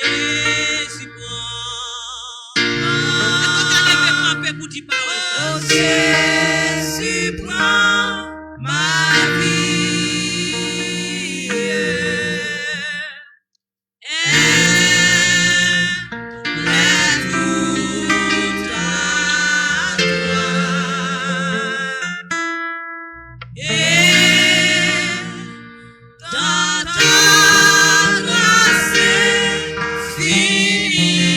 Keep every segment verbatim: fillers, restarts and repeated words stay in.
Jezi pran. Èske w ka leve kanpe pou di pawòl sa? O Jezi, pran ma vie. Elle est toute à toi. Et dans ta grâce infinie,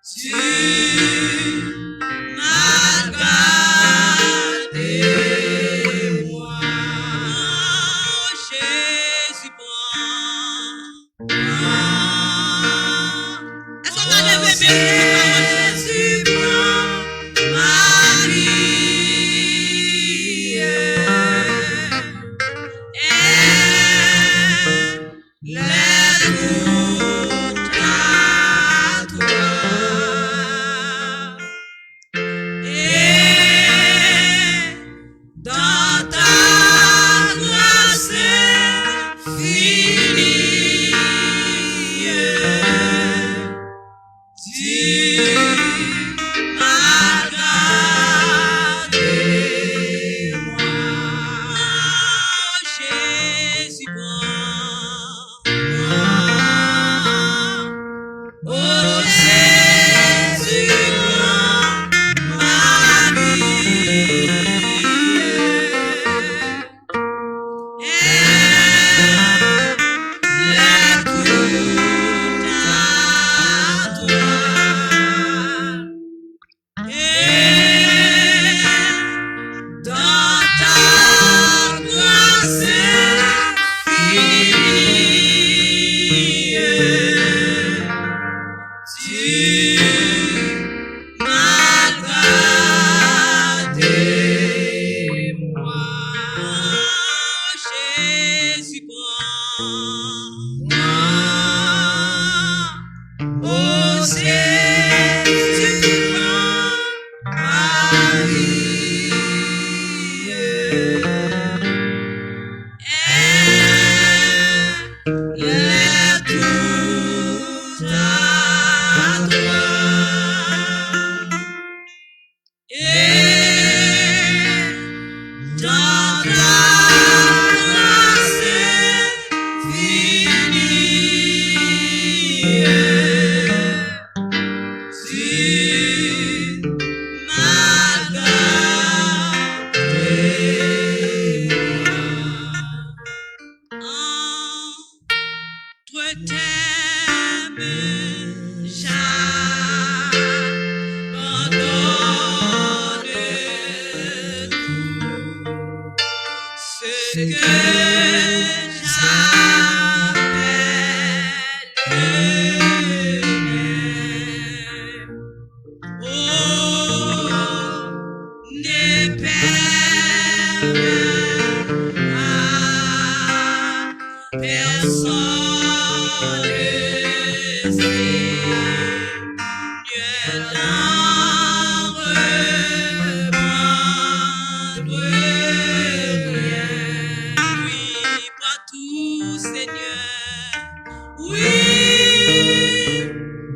tu m'as gardé, moi. Oh, Jésus, prends. Èske w ka leve men pou di pawòl sa? Jésus, prends ma vie. Elle est toute à toi. Et dans ta grâce infinie, tu m'as gardé, moi. Jésus, prends. Oh Jésus, prends ma vie. Elle est toute à toi. Et dans ta grâce infinie, tu m'as gardé, moi. Jésus, prends. Oh Jésus, prends ma vie. Elle est toute à toi. Et dans ta grâce infinie, tu m'as gardé. Entre tes mains, j'abandonne tout ce que j'appelle le mien. Oh, ne permets à personne, Seigneur, d'en reprendre rien. Oui, prends tout, Seigneur. Oui,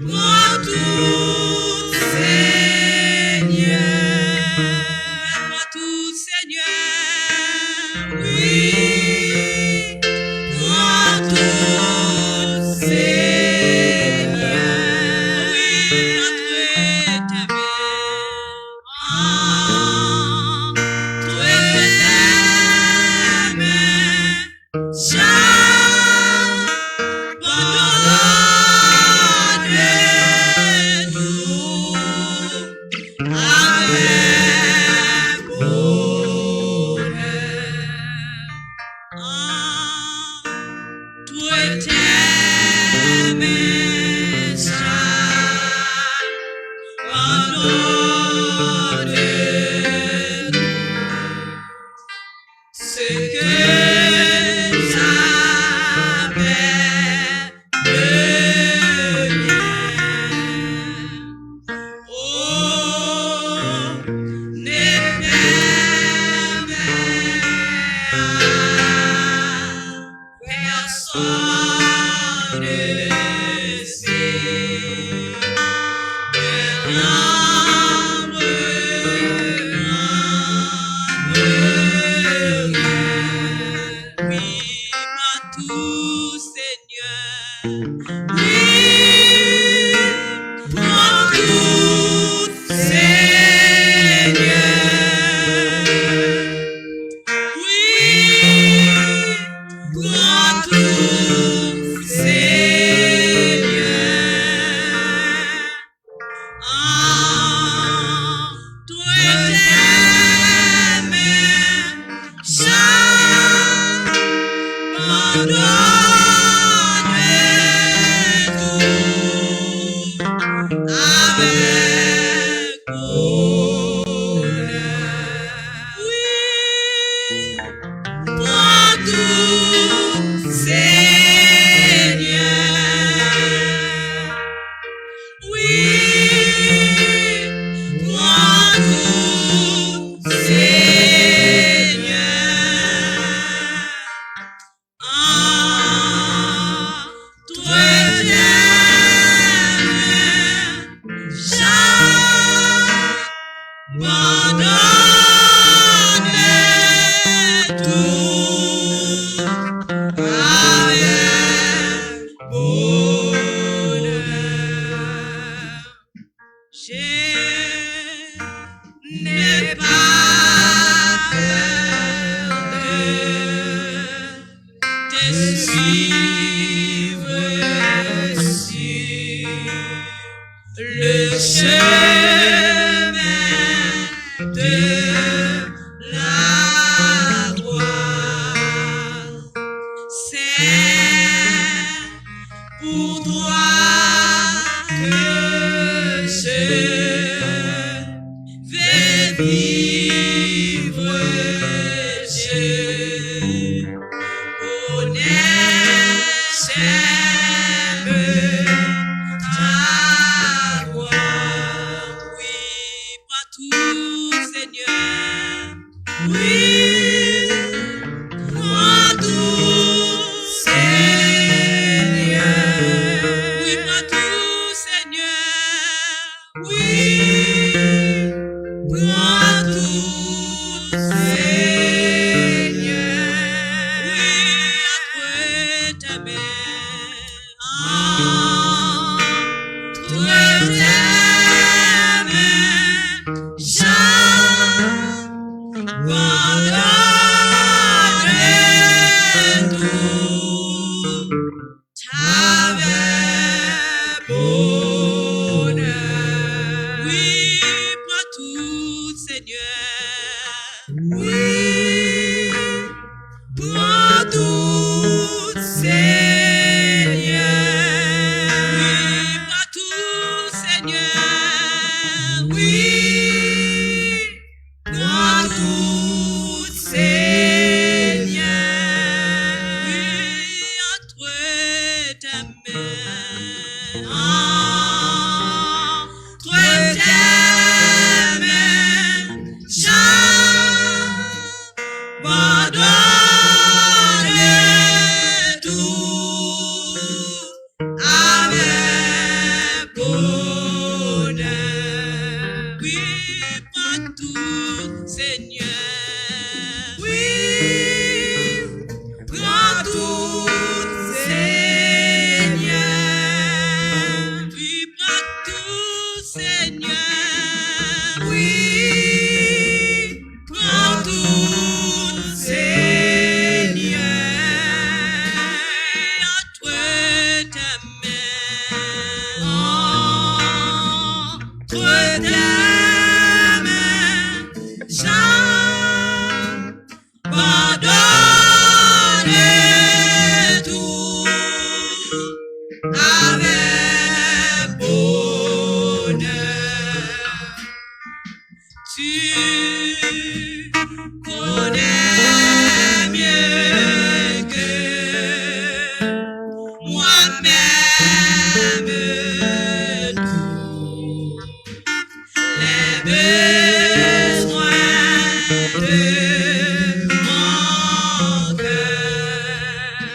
prends tout, Seigneur. Prends tout, Seigneur. Oui, prends tout, Seigneur. Oui, entre tes mains. Entre tes mains. J'abandonne tout avec bonheur. Entre tes mains, j'abandonne tout ce que j'avais de bien. Oh, ne permets à personne Sois le Seigneur, oui, prends tout, Seigneur. Oui, prends tout, Seigneur. Oui, prends tout, Seigneur. Entre tes mains, j'abandonne tout avec bonheur. Oui, prends tout, Seigneur. Oui, prends tout, Seigneur. Entre tes mains, j'abandonne tout avec bonheur. Je n'ai pas peur de te suivre sur le chemin de la croix. C'est pour toi que je vais vivre, Dieu. Honneur, j'aime ta voix. Oui, prends tout, Seigneur. Oui, prends tout, Seigneur. Oui, prends tout, Seigneur. Oui, prends tout, Seigneur. Oui, entre tes mains. Entre tes mains, j'abandonne tout avec bonheur. Oui, prends tout, Seigneur. Oui, prends tout, Seigneur. Oui, prends tout, Seigneur. Oui, prends tout, Seigneur. Oui, entre tes mains. Entre tes mains, j'abandonne tout avec bonheur. Oui, prends tout, Seigneur. Oui, prends tout, Seigneur. Oui, prends tout, Seigneur. Oui, prends tout, Seigneur. Entre tes mains, entre tes mains, j'abandonne tout avec bonheur. Tu connais mieux que moi-même tous les besoins de mon cœur.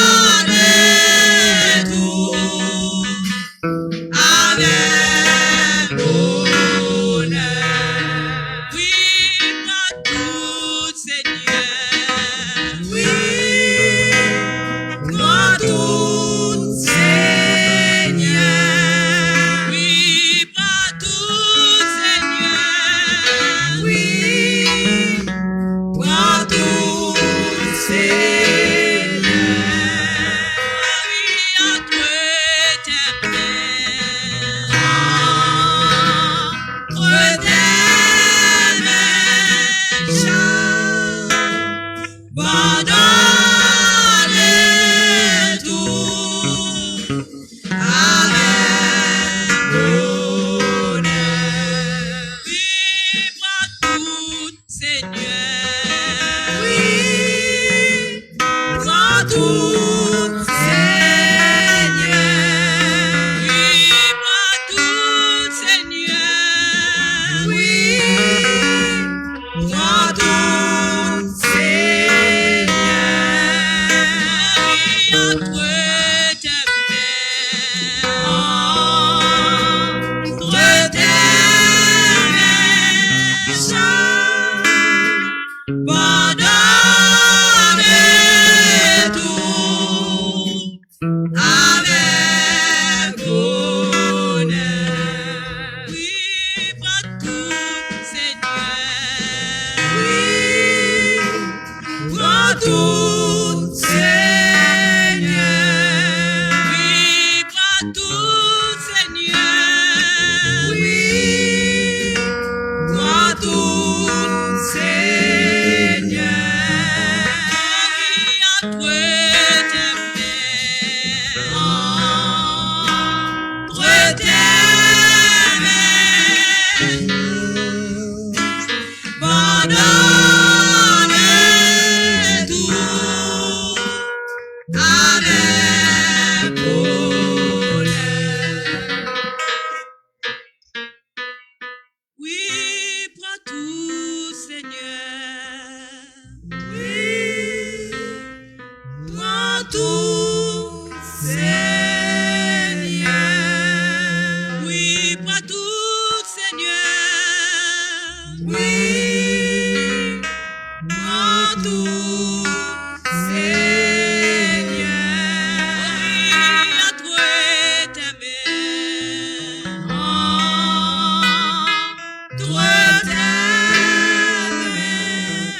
Abandonné tout avec bonheur. Oui, pran tout, Seigneur. Oui, pran tout, Seigneur. Oui, pran tout, Seigneur. Oui, pran tout, Seigneur. Oui, entre tes mains. Entre tes mains, j'abandonne tout avec bonheur. Oui, pran tout, Seigneur. Oui, pran tout, Seigneur. Oui, pran tout, Seigneur. Oui, pran tout, Seigneur. Oui, entre tes mains. Entre tes mains, j'abandonne tout avec bonheur. Oui, pran tout, Seigneur. Oui, pran tout, Seigneur. Oui, pran tout, Seigneur. Oui, pran tout, Seigneur. Entre tes mains. Entre tes mains. Abandonne tout avec bonheur. Oui, pran tout, Seigneur. Oui, pran tout, Seigneur. Oui, pran tout, Seigneur. Oui, pran tout, Seigneur. Oui, entre tes mains. Entre tes mains,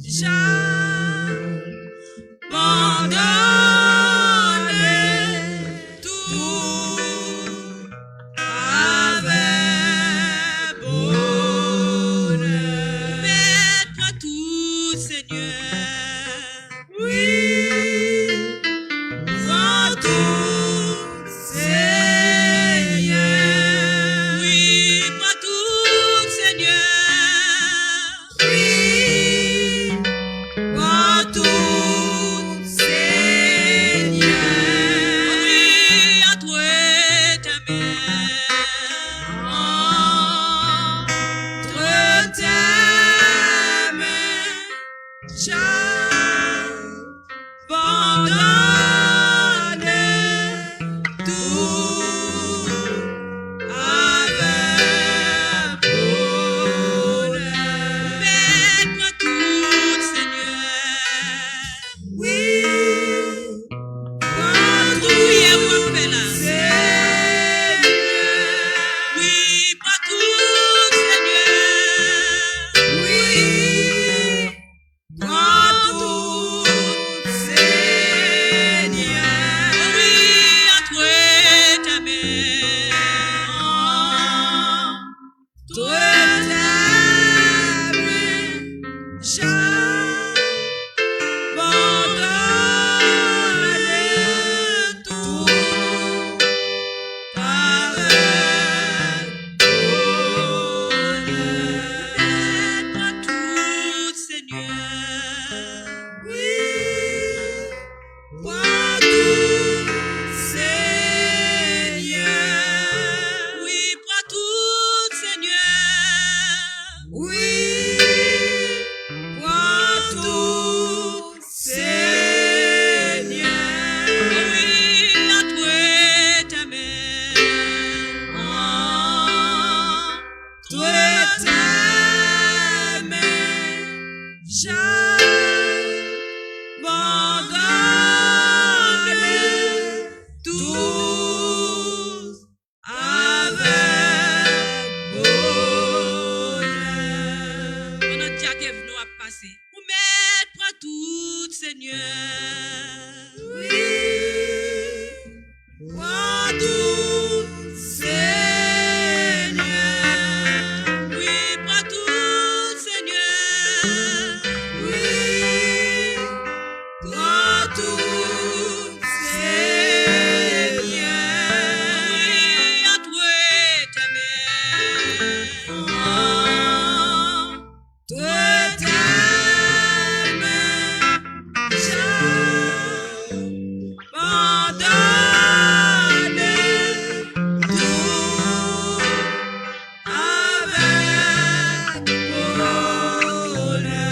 j'abandonne tout avec bonheur. Kevno ap pase. Ou mèt pran tout, Senyè. Wi, pran tout, Senyè. Wi, pran tout, Senyè. Wi, pran tout, Senyè. Wi, antre tes mains. Pran Tretèmen, Jan, bandone tou avèk bonè.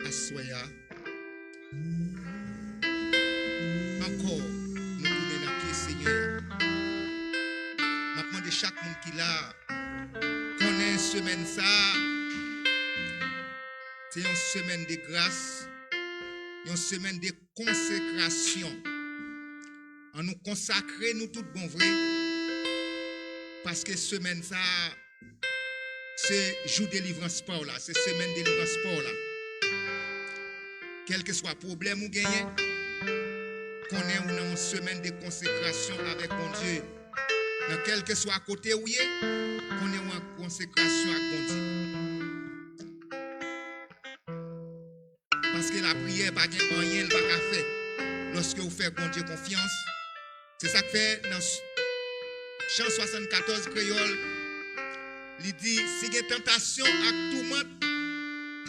Aswè a, ankò, nou tounen nan pye Senyè a. M ap mande chak moun ki la, konnen semèn sa a, se yon semèn de gras, yon semèn de konsekrasyon. Ann nou konsakre nou tout bon vre, paske semèn sa a, se jou delivrans pa w la, se semèn delivrans pa w la. Kèlkeswa pwoblèm ou genyen, konnen ou nan yon semèn de konsekrasyon avèk Bondye. Nan kèlkeswa kote ou ye, konnen ou an konsekrasyon ak Bondye. Paske lapriyè pa gen anyen l pa ka fè lòske ou fè Bondye konfyans. Se sa k fè nan s-, Chan swasannkatòz kreyòl, li di, si gen tantasyon ak toumant,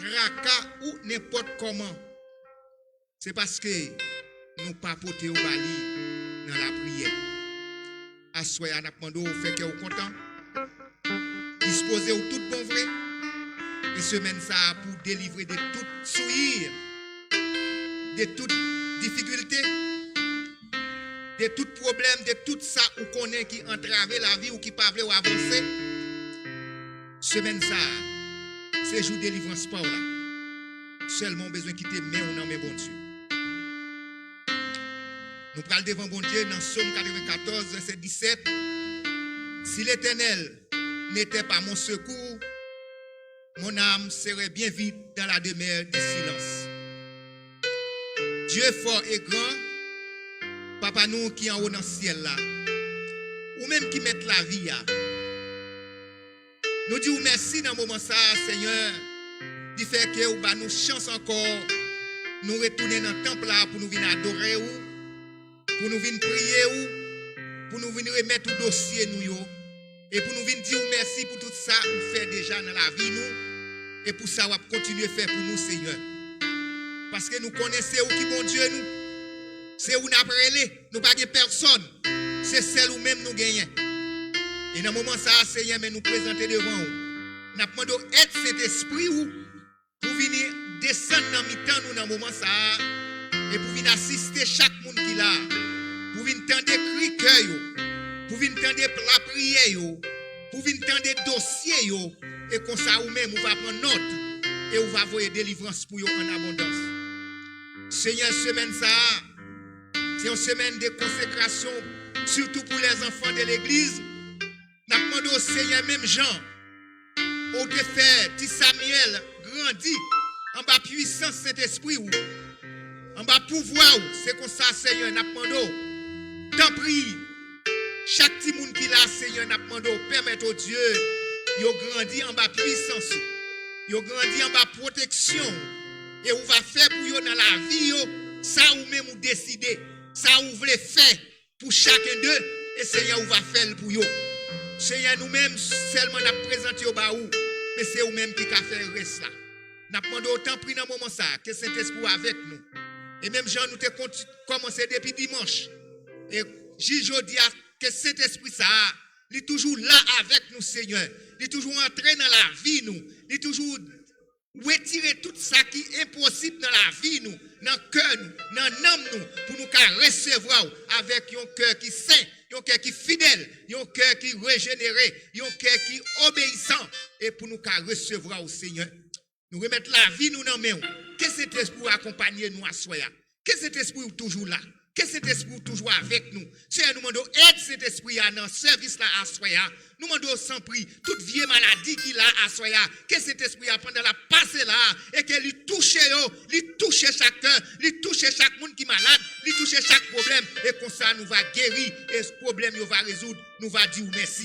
traka ou nenpòt kòman, se paske nou pa pote yo ba li nan lapriyè. Aswè a, n ap mande w fè kè w kontan, dispoze w tout bon vre, e semèn sa a pou w delivre de tout souillure, de tout difikilte, de tout pwoblèm, de tout sa ou konnen ki antrave lavi w, ki pa vle w avanse. Semèn sa a, se jou delivrans pa w la. Sèlman w bezwen kite men w nan men Bondye. Nou pral devan Bondye nan Sòm katrevenkatòz, vèsè disèt. Si l'Éternel n'était pas mon secours, mon âme serait bien vite dans la demeure du silence. Dieu fort et grand, Papa nou ki anwo nan syèl la, ou menm ki mèt lavi a, nou di w mèsi nan moman sa a, Senyè, di fè ke w ba nou chans ankò, nou retounen nan tanp la pou nou vin adore w, pou nou vin priye w, pou nou vin remèt ou dosye nou yo, e pou nou vin di w mèsi pou tout sa ou fè deja nan lavi nou, e pou sa w ap kontinye fè pou nou, Senyè. Paske nou konnen se ou ki Bondye nou, se ou n ap rele, nou pa gen pèsòn, se sèl ou menm nou genyen. E nan moman sa a, Senyè, men nou prezante devan w. N ap mande w èd Sentespri w pou vini desann nan mitan nou nan moman sa a, e pou vin asiste chak moun ki la, pou vin tande kri kè yo, pou vin tande lapriyè yo, pou vin tande dosye yo, e konsa ou menm ou va pran nòt, e ou va voye delivrans pou yo an abondans. Senyè, semèn sa a, se yon semèn de konsekrasyon, sitou pou lèzanfan de legliz. N ap mande w, Senyè, menm jan ou te fè ti Samyèl grandi anba pwisans Sentespri w, anba pouvwa w, se konsa, Senyè, n ap mande w, tanpri, chak timoun ki la, Senyè, n ap mande w, pèmèt, o Dye, yo grandi anba pwisans ou, yo grandi anba pwoteksyon w, e ou va fè pou yo nan lavi yo sa ou menm ou deside, sa ou vle fè pou chaken de, e Senyè, ou va fè l pou yo. Senyè, nou menm sèlman n ap prezante yo ba ou, men se ou menm ki ka fè rès la. N ap mande w, tanpri, nan moman sa a, ke Sentespri w avèk nou. E menm jan nou te konti-, kòmanse depi dimanch, e jis jodi a, ke Sentespri sa a, li toujou la avèk nou, Senyè. Li toujou antre nan lavi nou. Li toujou retire tout sa ki enposib nan lavi nou, nan kè nou, nan nanm nou, pou nou ka resevwa w avèk yon kè ki sen, yon kè ki fidèl, yon kè ki rejenere, yon kè ki obeyisan, e pou nou ka resevwa w, Senyè. Nou remèt lavi nou nan men w. Ke Sentespri w akonpanye nou aswè a. Ke Sentespri w toujou la. Ke Sentespri w toujou avèk nou. Senyè, nou mande w èd Sentespri a nan sèvis la aswè a. Nou mande w sanpri, tout vye maladi ki la aswè a, ke Sentespri a, pandan l ap pase la a, e ke li touche yo, li touche chak kè, li touche chak moun ki malad, li touche chak pwoblèm, e konsa nou va geri, e pwoblèm yo va rezoud, nou va di w mèsi.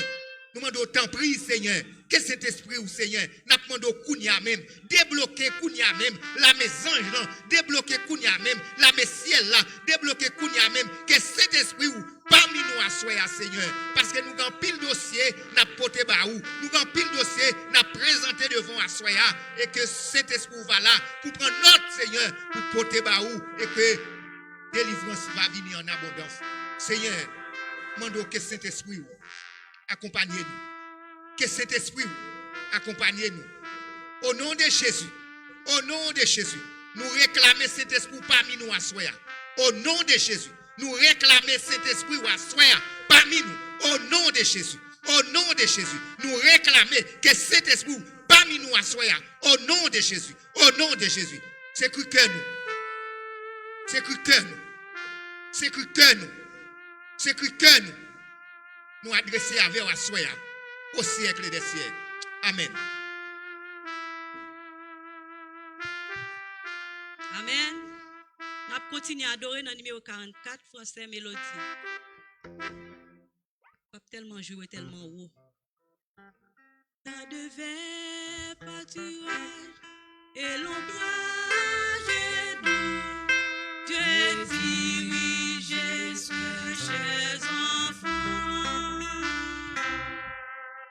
Nou mande w tanpri, Senyè, ke Sentespri w, Senyè, n ap mande w kounye a menm, debloke kounye a menm, lame zanj lan, debloke kounye a menm, lame syèl la, debloke kounye a menm, ke Sentespri w pami nou aswè a, Senyè, paske nou gen anpil dosye n ap pote ba ou, nou gen anpil dosye n ap prezante devan w aswè a, e ke Sentespri w va la pou pran nòt, Senyè, pou pote ba ou, e ke delivrans va vini an abondans. Senyè, mande w ke Sentespri w akonpanye nou. Ke Sentespri w akonpanye nou. O non de Jezi, o non de Jezi, nou reklame Sentespri w pami nou aswè a. O non de Jezi, nou reklame Sentespri w aswè a pami nou. O non de Jezi, o non de Jezi, nou reklame ke Sentespri w pami nou aswè a. O non de Jezi, o non de Jezi, sekri kè nou. Sekri kè nou. Sekri kè nou. Sekri kè nou. Nou adrese avè w aswè a, o syèk dè syèk. Amèn. Amèn. N ap kontinye adore nan nimewo karannkat, Fransè Melodi. W ap tèlman jwe, tèlman wo. Dans de verts pâturages et l'ombrage doux, Dieu dirige ses chers enfants.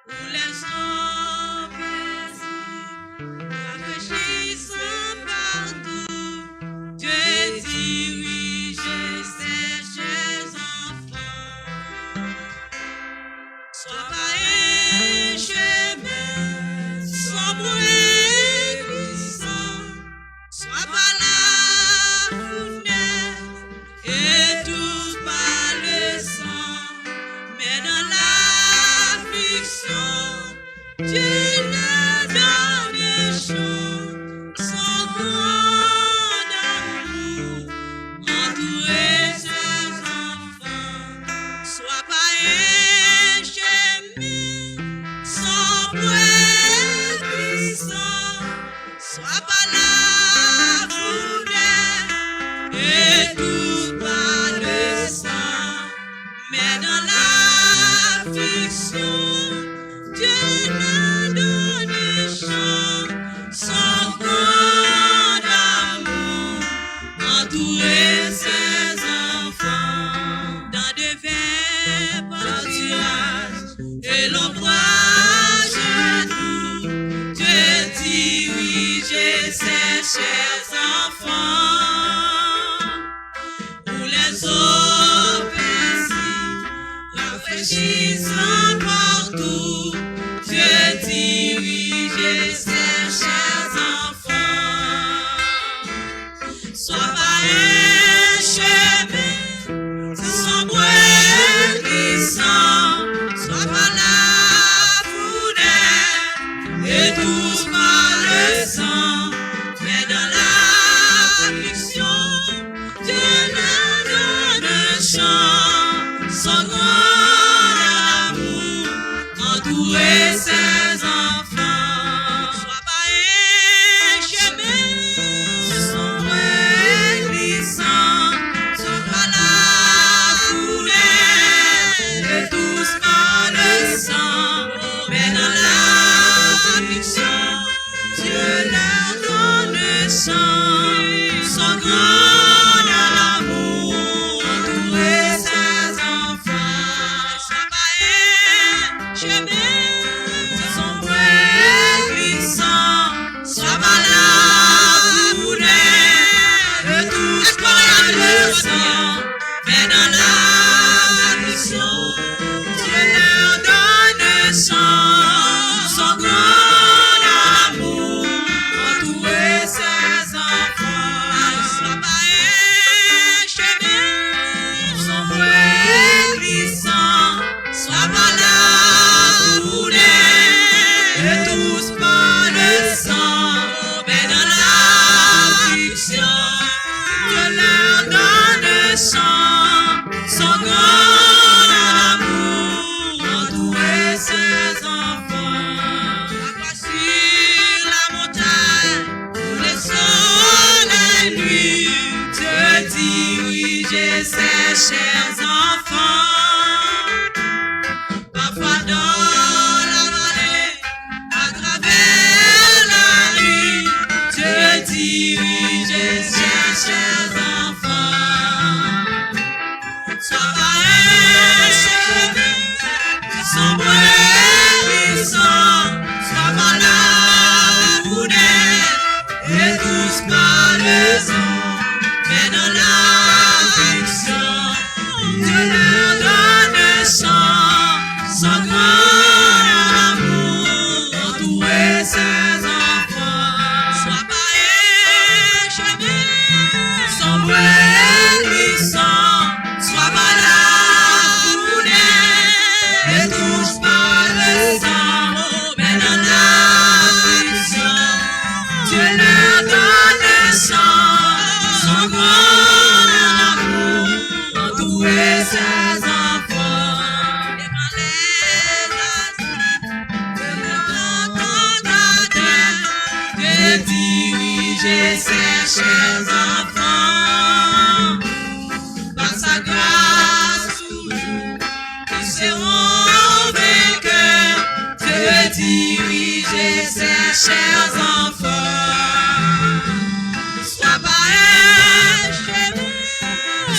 Où les eaux paisibles rafraîchissent partout, Dieu dirige ses chers enfants. Soit par un chemin sombre et glissant, soit par la fournaise et tout par le sang, mais dans l'affliction, Dieu ne donne chance, son grand amour entoure ses enfants. Soit par un chemin sombre et glissant, soit par la fournaise et tout par le sang, mais dans l'affliction, Dieu ne donne chance, son grand amour entoure ses enfants. Dans de verts pâturages et l'ombrage doux, Dieu dirige ses chers enfants. Où les eaux paisibles rafraîchissent partout, Dieu dirige ses chers enfants. Soit par un chemin sombre et glissant, soit par la fournaise et tout par le sang, mais dans l'affliction, Dieu ne donne chance, son grand amour entoure ses enfants. Soit par un chemin sombre et glissant, soit par la fournaise et tout par le sang, mais dans l'affliction, Dieu leur donne chance, son grand amour entoure ses enfants. Soit par un chemin sombre et glissant, soit par la fournaise et tout par le sang, mais dans l'affliction, Dieu leur donne chance, son grand amour entoure ses enfants. Soit par un chemin sombre et glissant, soit par la Ses chers enfants, par sa grâce toujours, ils seront vainqueurs de diriger ses chers enfants. Sois pas un chemin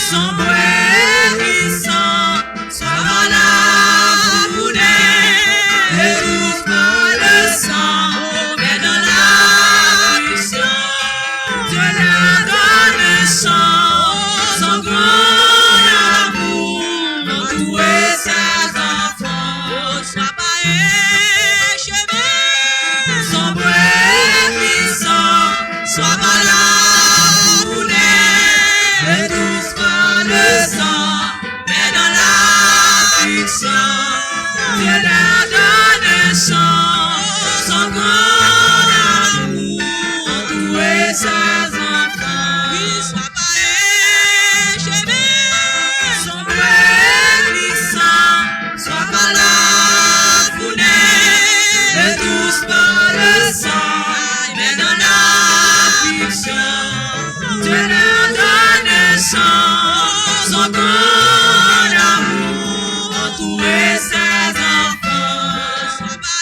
sombre et glissant, sois pas la fournaise et douce par le sang, mais dans l'affliction, Dieu leur donne un chant, son grand amour entoure ses enfants. Sois pas un chemin sombre et glissant, sois pas la fournaise et douce par le sang, mais dans l'affliction, Dieu leur donne un chant, son grand amour entoure ses enfants. Oui, sois pas un chemin sombre et glissant, sois pas la fournaise et douce par le sang, mais dans l'affliction, Dieu leur donne un chant, son grand amour entoure ses enfants. Sois pas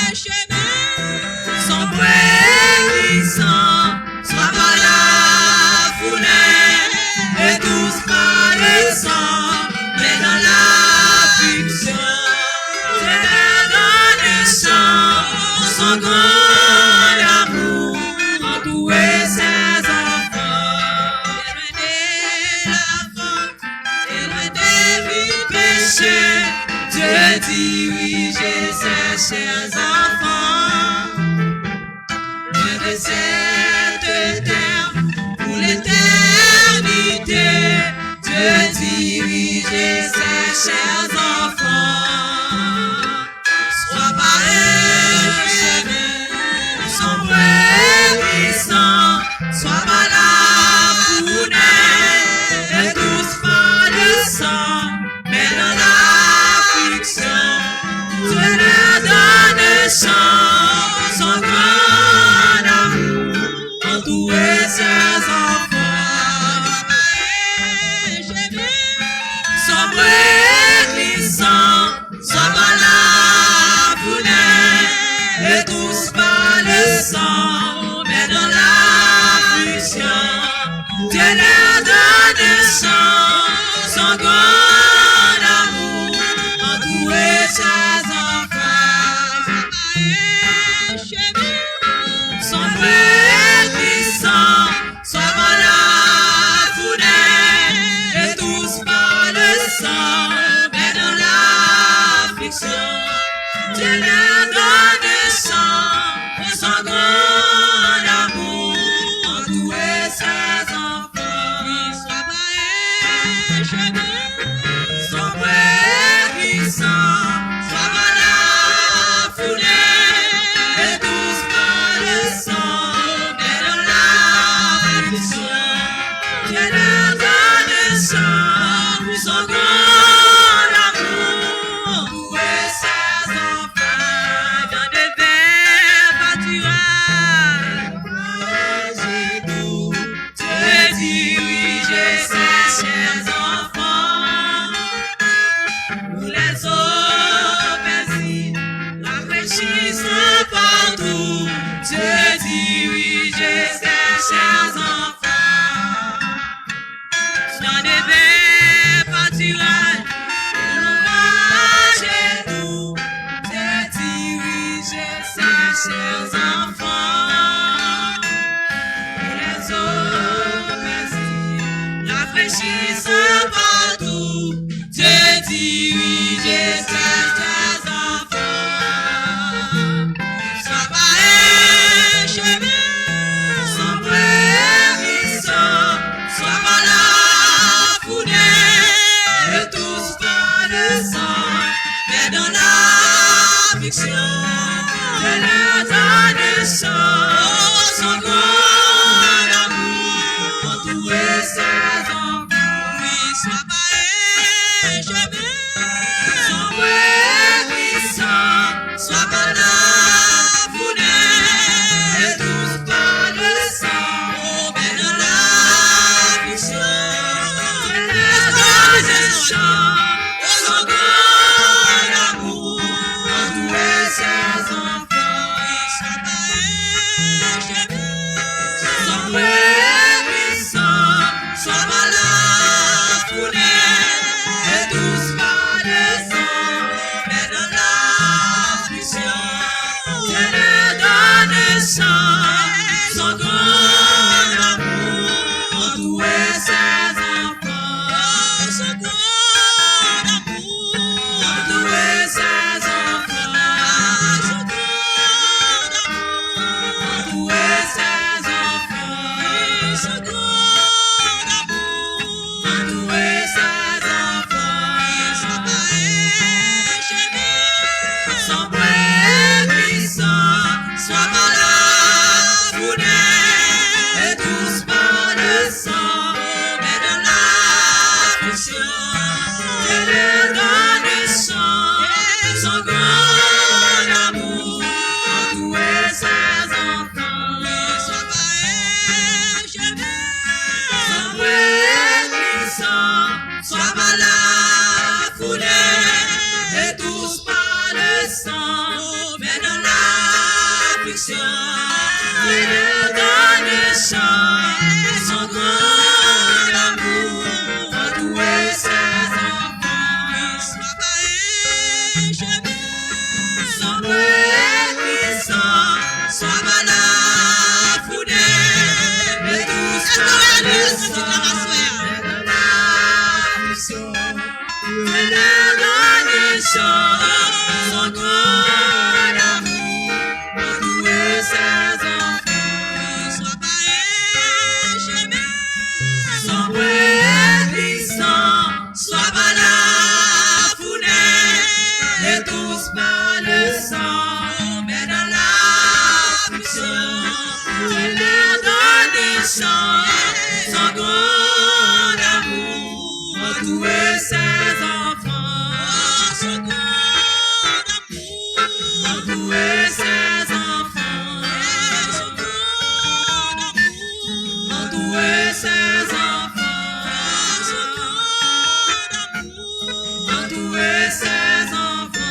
un chemin sombre et glissant, sois pas la fournaise et douce par le sang, mais dans l'affliction, Dieu leur donne un chant, son grand amour entoure ses enfants. Loin de la faute et loin des péchés, Dieu dirige ses chers enfants. Loin de cette terre, pour l'éternité, Dieu dirige ses chers enfants. Sois pas un chemin sombre et glissant, sois pas la fournaise et douce par le sang, mais dans l'affliction, Dieu leur donne un chant, son grand amour entoure ses enfants. Sombre et glissant, sois pas la fournaise et douce par le sang, mais dans l'affliction, Dieu leur donne un chant, son grand amour entoure ses enfants. Sombre et glissant, sois pas la fournaise et douce par le sang, mais dans l'affliction, Dieu leur donne un chant, son grand amour entoure ses enfants. Oui, sois pas un chemin sombre et glissant, sois pas la fournaise et douce par le sang, mais dans l'affliction, Dieu leur donne un chant, son grand amour entoure ses enfants. Dans de verts pâturages, Dieu dirige ses chers enfants. Où les eaux paisibles rafraîchissent partout, Dieu dirige ses chers enfants. Dans de verts pâturages, où l'ombrage est doux, Dieu dirige ses chers enfants. Où les eaux paisibles rafraîchissent partout, Dieu dirige ses chers enfants. Sois pas un chemin sombre et glissant, sois pas la fournaise et douce par le sang, mais dans l'affliction, Dieu leur donne un chant, son grand amour entoure ses enfants. Oui, sois pas un chemin sombre et glissant, sois pas la fournaise et douce par le Dieu leur donne chance, son grand amour entoure ses enfants. Sois pas ingénu, sombre et puissant, sois pas la foudre, et tous par le sang, et dans l'affliction. Dieu leur donne chance, son grand amour entoure ses enfants. Sois pas ingénu, sombre et puissant, sois pas la foudre, et tous par le sang, mais dans l'affliction. Dieu leur donne chance, son grand amour entoure ses enfants. Entoure ses enfants. Entoure ses enfants. Entoure ses enfants.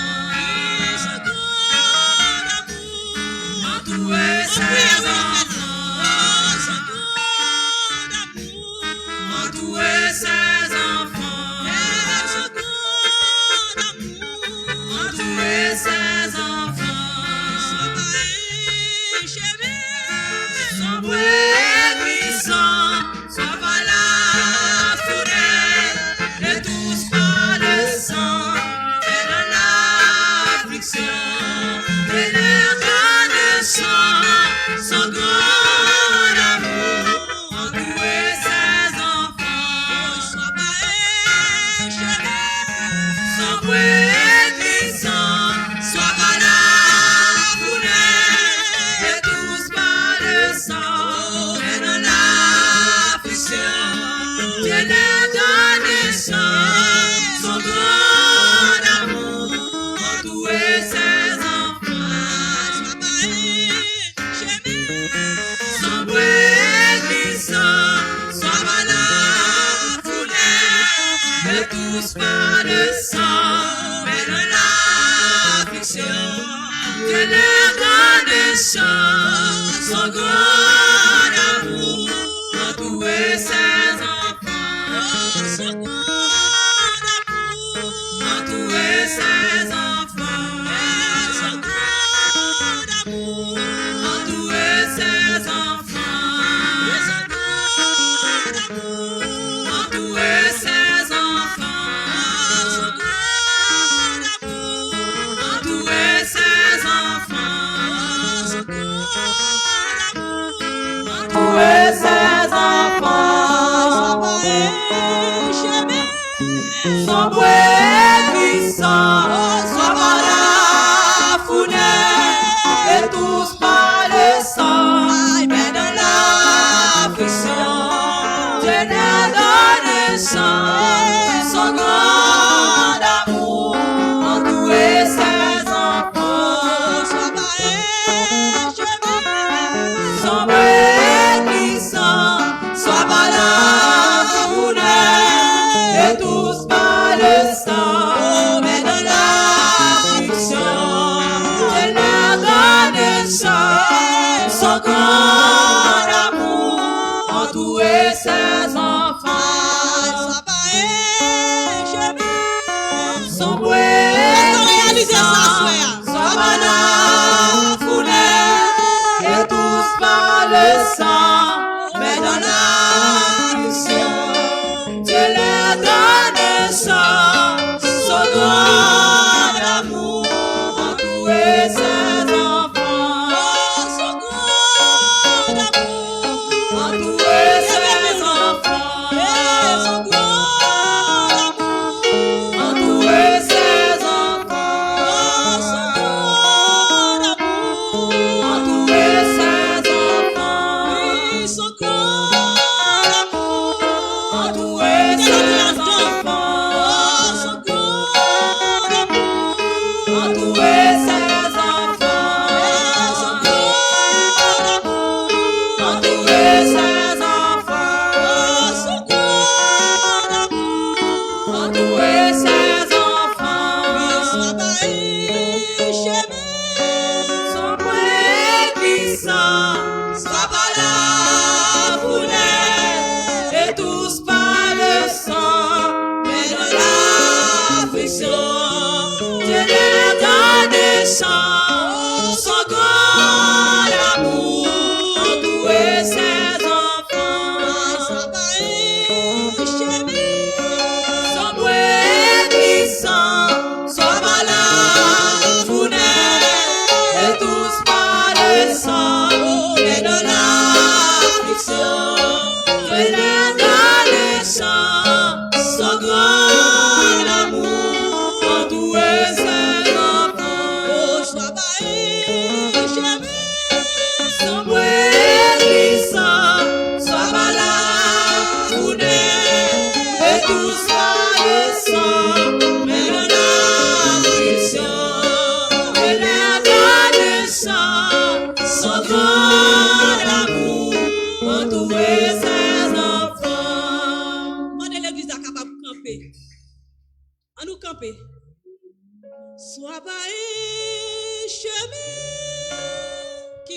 Entoure ses enfants. Entoure ses enfants. Entoure ses enfants. Sombre et puissant, sois pas la foudre, et tous par le sang, et dans l'affliction, et leur donne chance, son grand amour entoure ses enfants. Sois pas ingénu, sombre et puissant, sois pas la foudre, et tous par le sang, et dans l'affliction. Dieu leur donne chance, son grand amour entoure ses enfants. Sombre et puissant, sois pas la foudre, et tous par le sang, mais dans l'affliction. Dieu leur donne chance, son grand amour entoure ses enfants. Entoure ses enfants. Entoure ses enfants. Entoure ses enfants. Entoure ses enfants. Entoure ses enfants. Sombre et puissant, sois pas la foudre, et tous par le sang, mais dans l'affliction, Dieu leur donne chance, son grand amour entoure ses enfants. Sois pas ingénu, sombre et puissant, sois pas la foudre, et tous par le sang, mais dans l'affliction, Dieu leur donne chance, son grand amour entoure ses enfants. Sombre et puissant, sois pas la foudre, et tous par le sang, mais dans l'affliction, Dieu leur donne chance, son grand amour entoure ses enfants. Entoure ses enfants. Entoure ses enfants. Entoure ses enfants. Entoure ses enfants. Entoure ses enfants.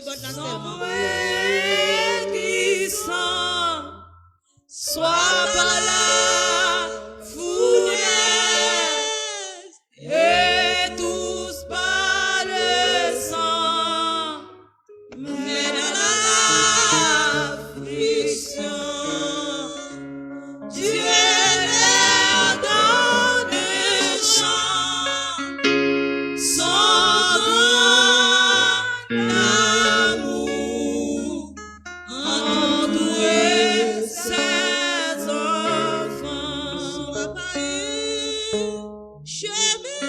Sans bruit glissant, sois par la fournaise et tous par le sang, mais dans l'affliction, Dieu leur donne un chant, son grand amour entoure ses enfants. Sois par un chemin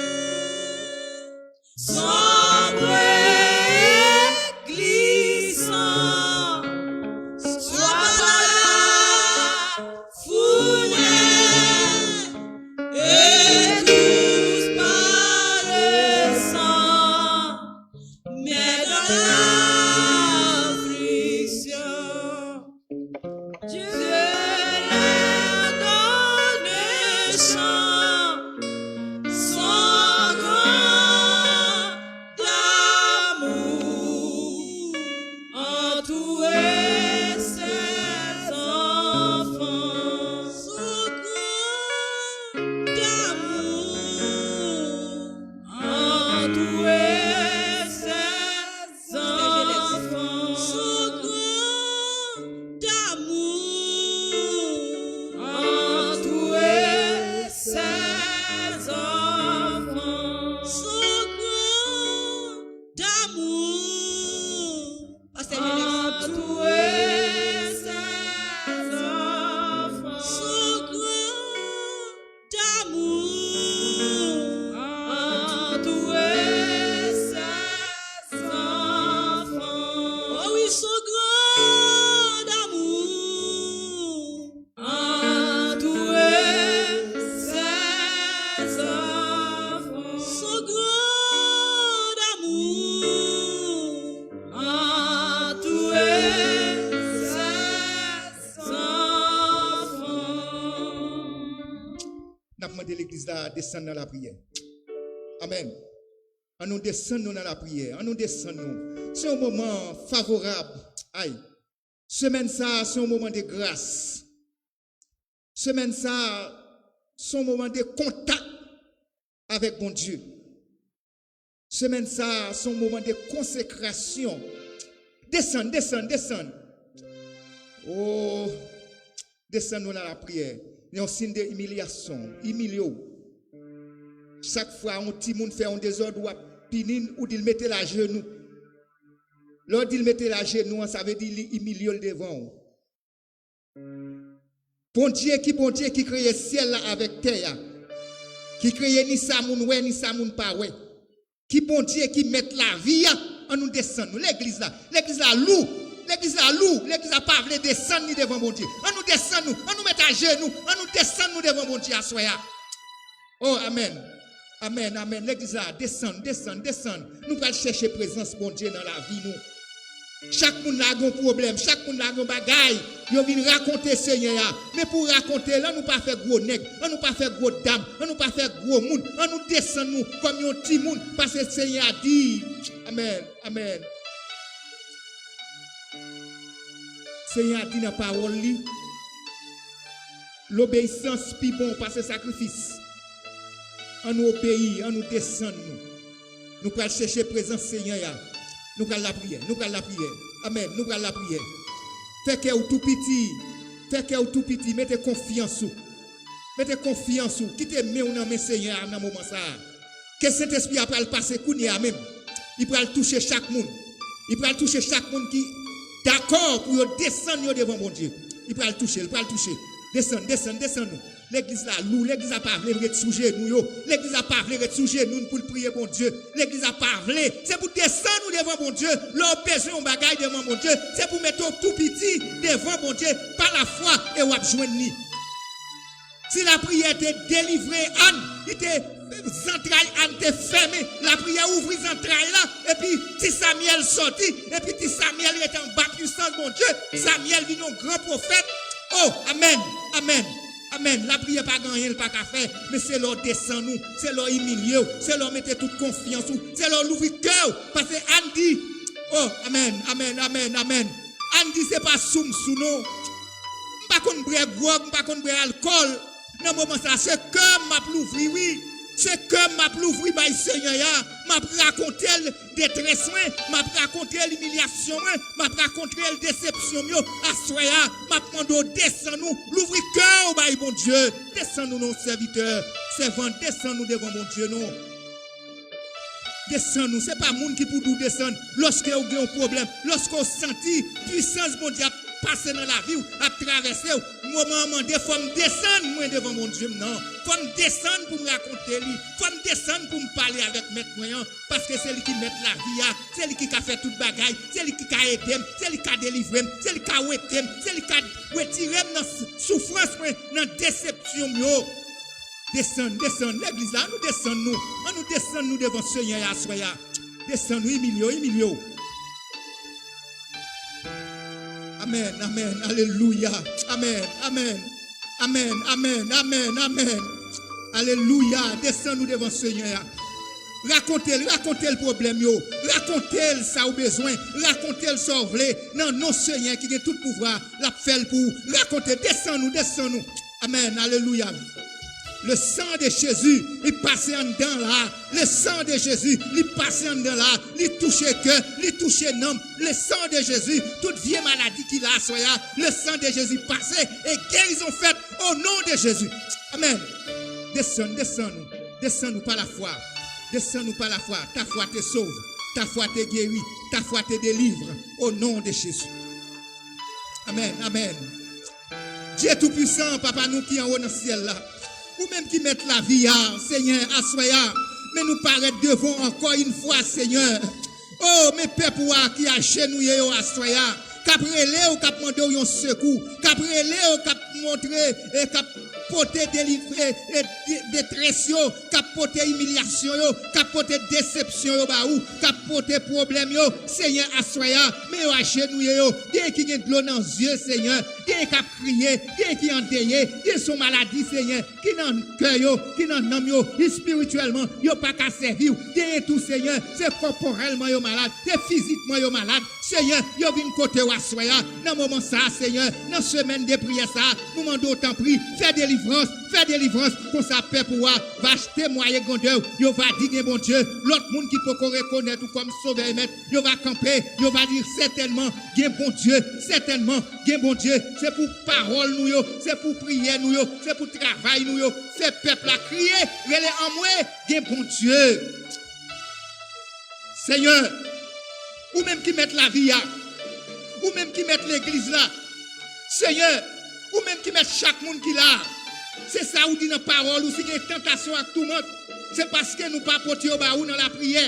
sombre et glissant, sois par la fournaise et tous par le sang, mais dans l'affliction, Dieu leur donne un chant, son grand amour entoure ses enfants. Son grand amour entoure ses enfants. Son grand amour entoure ses enfants. Son grand amour. Pastè Jeunesse. Entoure ses enfants. Son grand amour entoure ses enfants. Oh oui, son grand amour entoure ses enfants. Son grand amour entoure ses enfants. N ap mande legliz la desann nan lapriyè. Amèn. An nou desann nou nan lapriyè. An nou desann nou. Se yon moman favorab. Ay. Semèn sa a, se yon moman de gras. Semèn sa a, se yon moman de kontak avèk Bondye. Semèn sa a, se yon moman de konsekrasyon. Desann, desann, desann. Oh, desann nou nan lapriyè. Yon siy de imilyasyon. Imilye w. Chak fwa yon timoun fè yon dezòd, w ap pini l, ou di l mete l ajenou. Lè w di l mete l ajenou an, sa vle di li imilye l devan w. Bondye ki Bondye ki kreye syèl la avèk tè a, ki kreye ni sa moun wè, ni sa moun pa wè, ki Bondye ki mèt lavi a, an nou desann nou. Legliz la, legliz la lou, legliz la lou, legliz la pa vle desann li devan Bondye. An nou desann nou, an nou mèt ajenou, an nou desann nou devan Bondye aswè a. Oh, amèn. Amèn, amèn. Legliz la, desann, desann, desann. Nou pral chèche prezans Bondye nan lavi nou. Chak moun la gen yon pwoblèm, chak moun la gen yon bagay, yo vin rakonte Senyè a. Men pou rakonte l, an nou pa fè gwo nèg, an nou pa fè gwo dam, an nou pa fè gwo moun, an nou desann nou kòm yon timoun, paske Senyè a di, amèn, amèn. Senyè a di nan pawòl li, lobeyisans pi bon pase sakrifis. An nou obeyi, an nou desann nou. Nou pral chèche prezans Senyè a. Nou pral lapriyè, nou pral lapriyè. Amèn, nou pral lapriyè. Fè kè w tou piti, fè kè w tou piti, mete konfyans ou. Mete konfyans ou, kite men w nan men Senyè a nan moman sa a. Ke Sentespri a pral pase kounye a menm. Li pral touche chak moun. Li pral touche chak moun ki dakò pou yo desann yo devan Bondye. Li pral touche, li pral touche. Desann, desann, desann nou. Legliz la lou, legliz la pa vle ret sou jenou yo. Legliz la pa vle ret sou jenou n pou l priye Bondye. Legliz la pa vle. Se pou desann ou devan Bondye. Lè w bezwen yon bagay devan Bondye, se pou mete w tou piti devan Bondye pa lafwa e w ap jwenn li. Si lapriyè te delivre Ann, li te, zantray Ann te fèmen, lapriyè ouvri zantray la, epi ti Samyèl sòti, epi ti Samyèl rete anba pwisans Bondye. Samyèl vin yon gran pwofèt. Oh, amèn, amèn, amèn. Lapriyè pa gen anyen l pa ka fè, men se lè w desann ou, se lè w imilye w, se lè w mete tout konfyans ou, se lè w louvri kè w. Paske Ann di, Oh, amèn, amèn, amèn, amèn. Ann di se pa sou m sou non. M pa konn bwè gwòg, m pa konn bwè alkòl. Nan moman sa, se kè m m ap louvri, wi. Se kè m m ap louvri bay Senyè a. M ap rakonte l detrès mwen, m ap rakonte l imilyasyon mwen, m ap rakonte l desepsyon m yo. Aswè a, m ap mande w desann ou, louvri kè w bay Bondye. Desann ou non, sèvitè, sèvant, desann ou devan Bondye non. Desann ou, se pa moun ki pou di w desann. Lòske w gen yon pwoblèm, lòske w santi pwisans Bondye ap pase nan lavi w, ap travèse w, moman an mande fò m desann mwen devan Bondye m nan. Fò m desann pou m rakonte li. Fò m desann pou m pale avèk mèt mwen an. Paske se li ki mèt lavi a. Se li ki ka fè tout bagay. Se li ki ka ede m. Se li ki ka delivre m. Se li ki ka wete m. Se li ki ka retire m nan s- soufrans mwen, nan desepsyon m yo. Desann, desann. Legliz la, ann nou desann nou. Ann nou desann nou devan Senyè a aswè a. Desann nou, imilye w, imilye w. Amèn, amèn, alelouya. Amèn, amèn. Amèn, amèn, amèn, amèn. Alelouya. Desann nou devan Senyè a. Rakonte l, rakonte l pwoblèm yo. Rakonte l sa w bezwen. Rakonte l sa w vle. Nan non Senyè ki gen tout pouvwa, l ap fè l pou ou. Rakonte, desann nou, desann nou. Amèn, alelouya. Le sang de Jésus, li pase anndan la. Le sang de Jésus, li pase anndan la. Li touche kè, li touche nanm. Le sang de Jésus, tout vye maladi ki la aswè a, le sang de Jésus pase e gerizon fèt o non de Jésus. Amèn. Desann, desann nou. Desann nou pa lafwa. Desann nou pa lafwa. Ta foi te sauve. Ta foi te guérit. Ta foi te délivre. Au nom de Jésus. Amèn, amèn. Dye Toupisan, Papa nou ki anwo nan syèl la, ou menm ki mèt lavi a, Senyè, aswè a, men nou parèt devan w ankò yon fwa, Senyè. O, men pèp ou a ki ajenouye yo aswè a, k ap rele w, k ap mande w yon sekou, k ap rele w, k ap montre, e k ap pote delivre, e de- detrès yo, k ap pote imilyasyon yo, k ap pote desepsyon yo ba ou, k ap pote pwoblèm yo, Senyè, aswè a, men yo ajenouye yo, genyen ki gen dlo nan zye, Senyè, genyen k ap kriye, genyen ki andeye, genyen se yon maladi, Senyè, ki nan kè yo, ki nan nanm yo, espirityèlman, yo pa ka sèvi w, genyen tou, Senyè, se kòporèlman yo malad, se fizikman yo malad, Senyè, yo vin kote w aswè a, nan moman sa a, Senyè, nan semèn de priyè sa a, nou mande w tanpri, fè delivrans, fè delivrans, konsa pèp ou a va temwaye grandè w, yo va di gen Bondye, lòt moun ki poko rekonèt ou kòm Sovè e Mèt, yo va kanpe, yo va di sètènman gen Bondye, sètènman gen Bondye, se pou pawòl nou yo, se pou priyè nou yo, se pou travay nou yo, fè pèp la kriye, rele anmwe, gen Bondye. Senyè, ou menm ki mèt lavi a, ou menm ki mèt legliz la, Senyè, ou menm ki mèt chak moun ki la, se sa ou di nan pawòl ou, si gen tantasyon ak toumant, se paske nou pa pote yo ba ou nan lapriyè.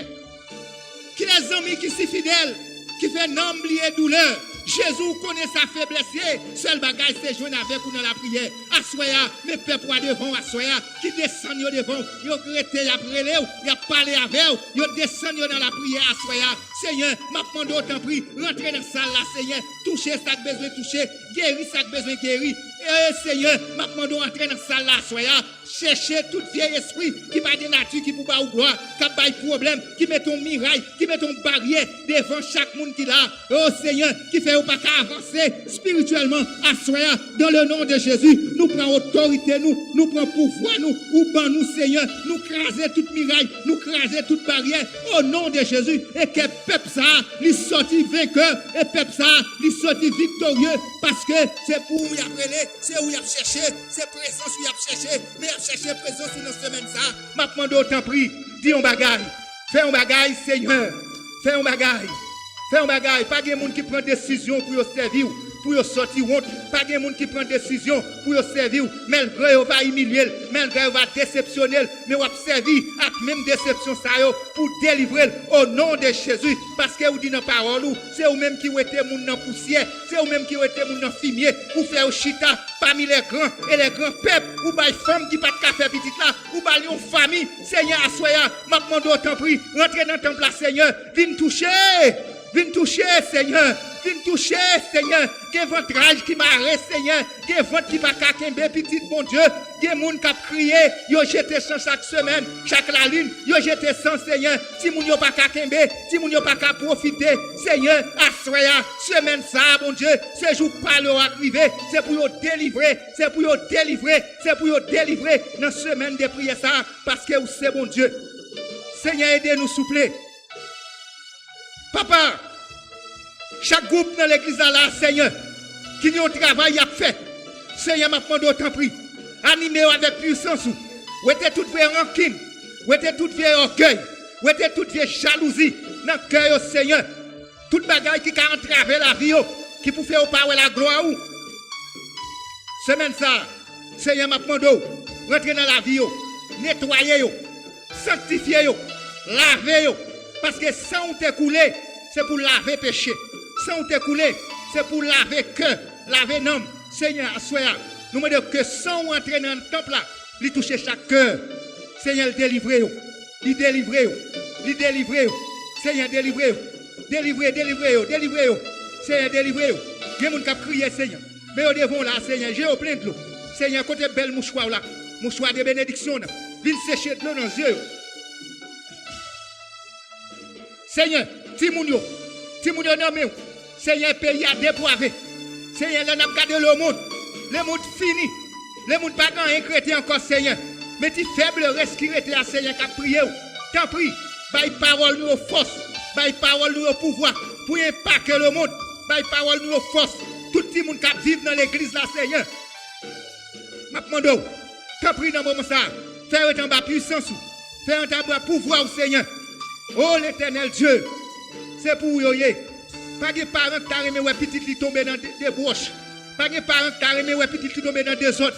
Ki lèzanmi ki si fidèl, ki fè nanm bliye doulè. Jezi, ou konnen sa feblès ye, sèl bagay se jwenn avèk ou nan lapriyè. Aswè a, men pèp ou a devan w aswè a, ki desann yo devan w, yo rete, y ap rele w, y ap pale avè w, yo desann yo nan lapriyè aswè a. Senyè, m ap mande w tanpri, rantre nan sal la, Senyè, touche sa k bezwen touche, geri sa k bezwen geri. E, Senyè, m ap mande w antre nan sal la aswè a, chèche tout vye espri ki pa gen nati ki pou ba ou glwa, k ap bay pwoblèm, ki mete yon miray, ki mete yon baryè devan chak moun ki la. O Senyè, ki fè yo pa ka avanse espirityèlman aswè a, dans le nom de Jésus, nou pran otorite nou, nou pran pouvwa nou, ou ban nou, Senyè, nou kraze tout miray, nou kraze tout baryè, o non de Jezi, e ke pèp sa a, li sòti venkè, e pèp sa a, li sòti viktorye, paske se pou ou y ap rele, se ou y ap chèche, se prezans ou y ap chèche, men y ap chèche prezans ou nan semèn sa a. M ap mande w, tanpri, di yon bagay, fè yon bagay, Senyè, fè yon bagay, fè yon bagay. Pa gen moun ki pran desizyon pou yo sèvi w, pou yo sòti wont. Pa gen moun ki pran desizyon pou yo sèvi w, malgre yo va imilye l, malgre yo va desepsyone l, men w ap sèvi ak menm desepsyon sa yo pou delivre l, o non de Jezi, paske ou di nan pawòl ou, se ou menm ki wete moun nan pousyè, se ou menm ki wete moun nan fimye, ou fè yo chita pami lè gran e lè gran pèp, ou bay fanm ki pa t ka fè pitit la, ou ba l yon fanmi. Senyè, aswè a, m ap mande w, tanpri, rantre nan tanp la, Senyè, vin touche Vin touche, Senyè. Vin touche, Senyè. Gen vantray ki mare, Senyè. Gen vant ki pa ka kenbe pitit Bondye. Gen moun k ap kriye. Yo jete san chak semèn, chak lalin. Yo jete san, Senyè. Timoun yo pa ka kenbe. Timoun yo pa ka pwofite. Senyè, aswè a, semèn sa a, Bondye, se jou pale w ak rive. Se pou yo delivre. Se pou yo delivre. Se pou yo delivre nan semèn de priyè sa a, paske ou se Bondye. Senyè, ede nou, souple. Papa, chak gwoup nan legliz la, la, Senyè, ki gen yon travay y ap fè, Senyè, m ap mande w, tanpri, anime yo avèk pisans ou. Wete tout vye rankin, wete tout vye ògèy, wete tout vye jalouzi nan kè yo, Senyè. Tout bagay ki ka antrave lavi yo, ki pou fè yo pa wè laglwa ou. Semèn sa a, Senyè, m ap mande w, rantre nan lavi yo, netwaye yo, sanktifye yo, lave yo, paske san ou te koule, se pou lave peche. San ou te koule, se pou lave kè, lave nanm. Senyè, aswè a, nou mande w ke san ou antre nan tanp la, li touche chak kè. Senyè, l delivre yo. Li delivre yo. Li delivre yo. Senyè, delivre yo. Delivre, delivre yo, delivre yo. Senyè, delivre yo. Gen moun k ap kriye, Senyè. Men yo devan w la, Senyè. Je yo plen dlo. Senyè, kote bèl mouchwa w la? Mouchwa de benediksyon w nan. Vin seche dlo nan zye yo. Senyè, timoun yo, timoun yo nan men w. Senyè, peyi a depwave. Senyè, lè n ap gade lemonn, lemonn fini. Lemonn pa gen anyen k rete ankò, Senyè. Men ti fèb rès ki rete a, Senyè, k ap priye w. Tanpri, bay pawòl nou yo fòs. Bay pawòl nou yo pouvwa pou enpake lemonn. Bay pawòl nou yo fòs. Tout timoun k ap viv nan legliz la, Senyè. M ap mande w, tanpri nan moman sa a, fè yo rete anba pisans ou, fè yo rete anba pouvwa w, Senyè. O Letènèl Dye, se pou ou yo ye. Pa gen paran ki ta renmen wè pitit li tonbe nan de- debwòch. Pa gen paran ki ta renmen wè pitit li tonbe nan dezòd.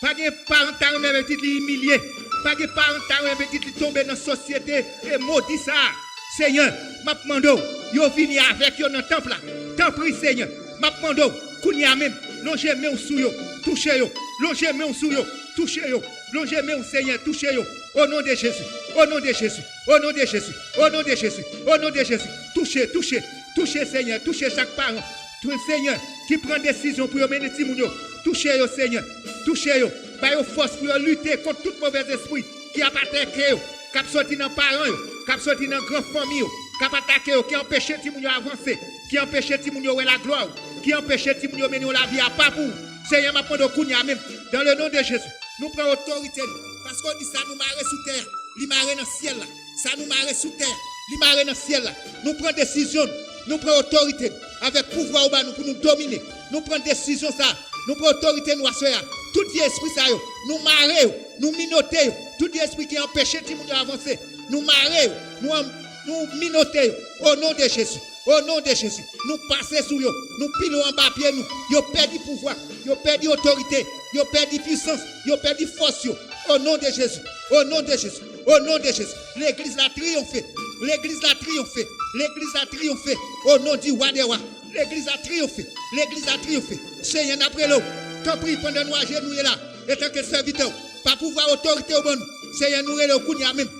Pa gen paran ki ta renmen wè pitit li imilye. Pa gen paran ki ta renmen pitit li tonbe nan sosyete e modi sa a. Senyè, m ap mande w, yo vini avèk yo nan tanp la. Tanpri, Senyè, m ap mande w, kounye a menm, lonje men w sou yo, touche yo, lonje men w sou yo, touche yo, lonje men w, Senyè, touche yo, o non de Jezi, o non de Jezi, o non de Jezi, o non de Jezi, o non de Jezi, touche, touche, touche, Senyè, touche chak paran, tou, Senyè, ki pran desizyon pou yo mennen timoun yo, touche yo, Senyè, touche yo, ba yo fòs pou yo lite kont tout movèzespri ki ap atake yo, k ap soti nan paran yo, k ap soti nan gran fanmi yo, k ap atake yo, ki anpeche timoun yo avanse, ki anpeche timoun yo wè laglwa w, ki anpeche timoun yo mennen yon lavi apa pou ou. Senyè, m ap mande w kounye a menm, dans le nom de Jésus, nou pran otorite nou, paske w di sa nou mare sou tè a, li mare nan syèl la. Sa nou mare sou tè a, li mare nan syèl la. Nou pran desizyon nou, nou pran otorite nou, avèk pouvwa ou ba nou pou nou domine. Nou pran desizyon sa a, nou pran otorite nou aswè a. Tout vye espri sa yo, nou mare yo, nou minote yo. Tout vye espri ki anpeche timoun yo avanse, nou mare yo, nou an- nou minote yo. O non de Jezi, o non de Jezi, nou pase sou yo, nou pile yo anba pye nou. Yo pèdi pouvwa, yo pèdi otorite, yo pèdi pisans, yo pèdi fòs yo. O non de Jezi, o non de Jezi, o non de Jezi. Legliz la triyonfe, legliz la triyonfe, legliz la triyonfe. O non di wa dè wa. Legliz la triyonfe. Legliz la triyonfe. Senyè, n ap rele w. Tanpri, pandan nou ajenouye la, antanke sèvitè w, pa pouvwa otorite w ban nou, Senyè, nou rele w kounye a menm.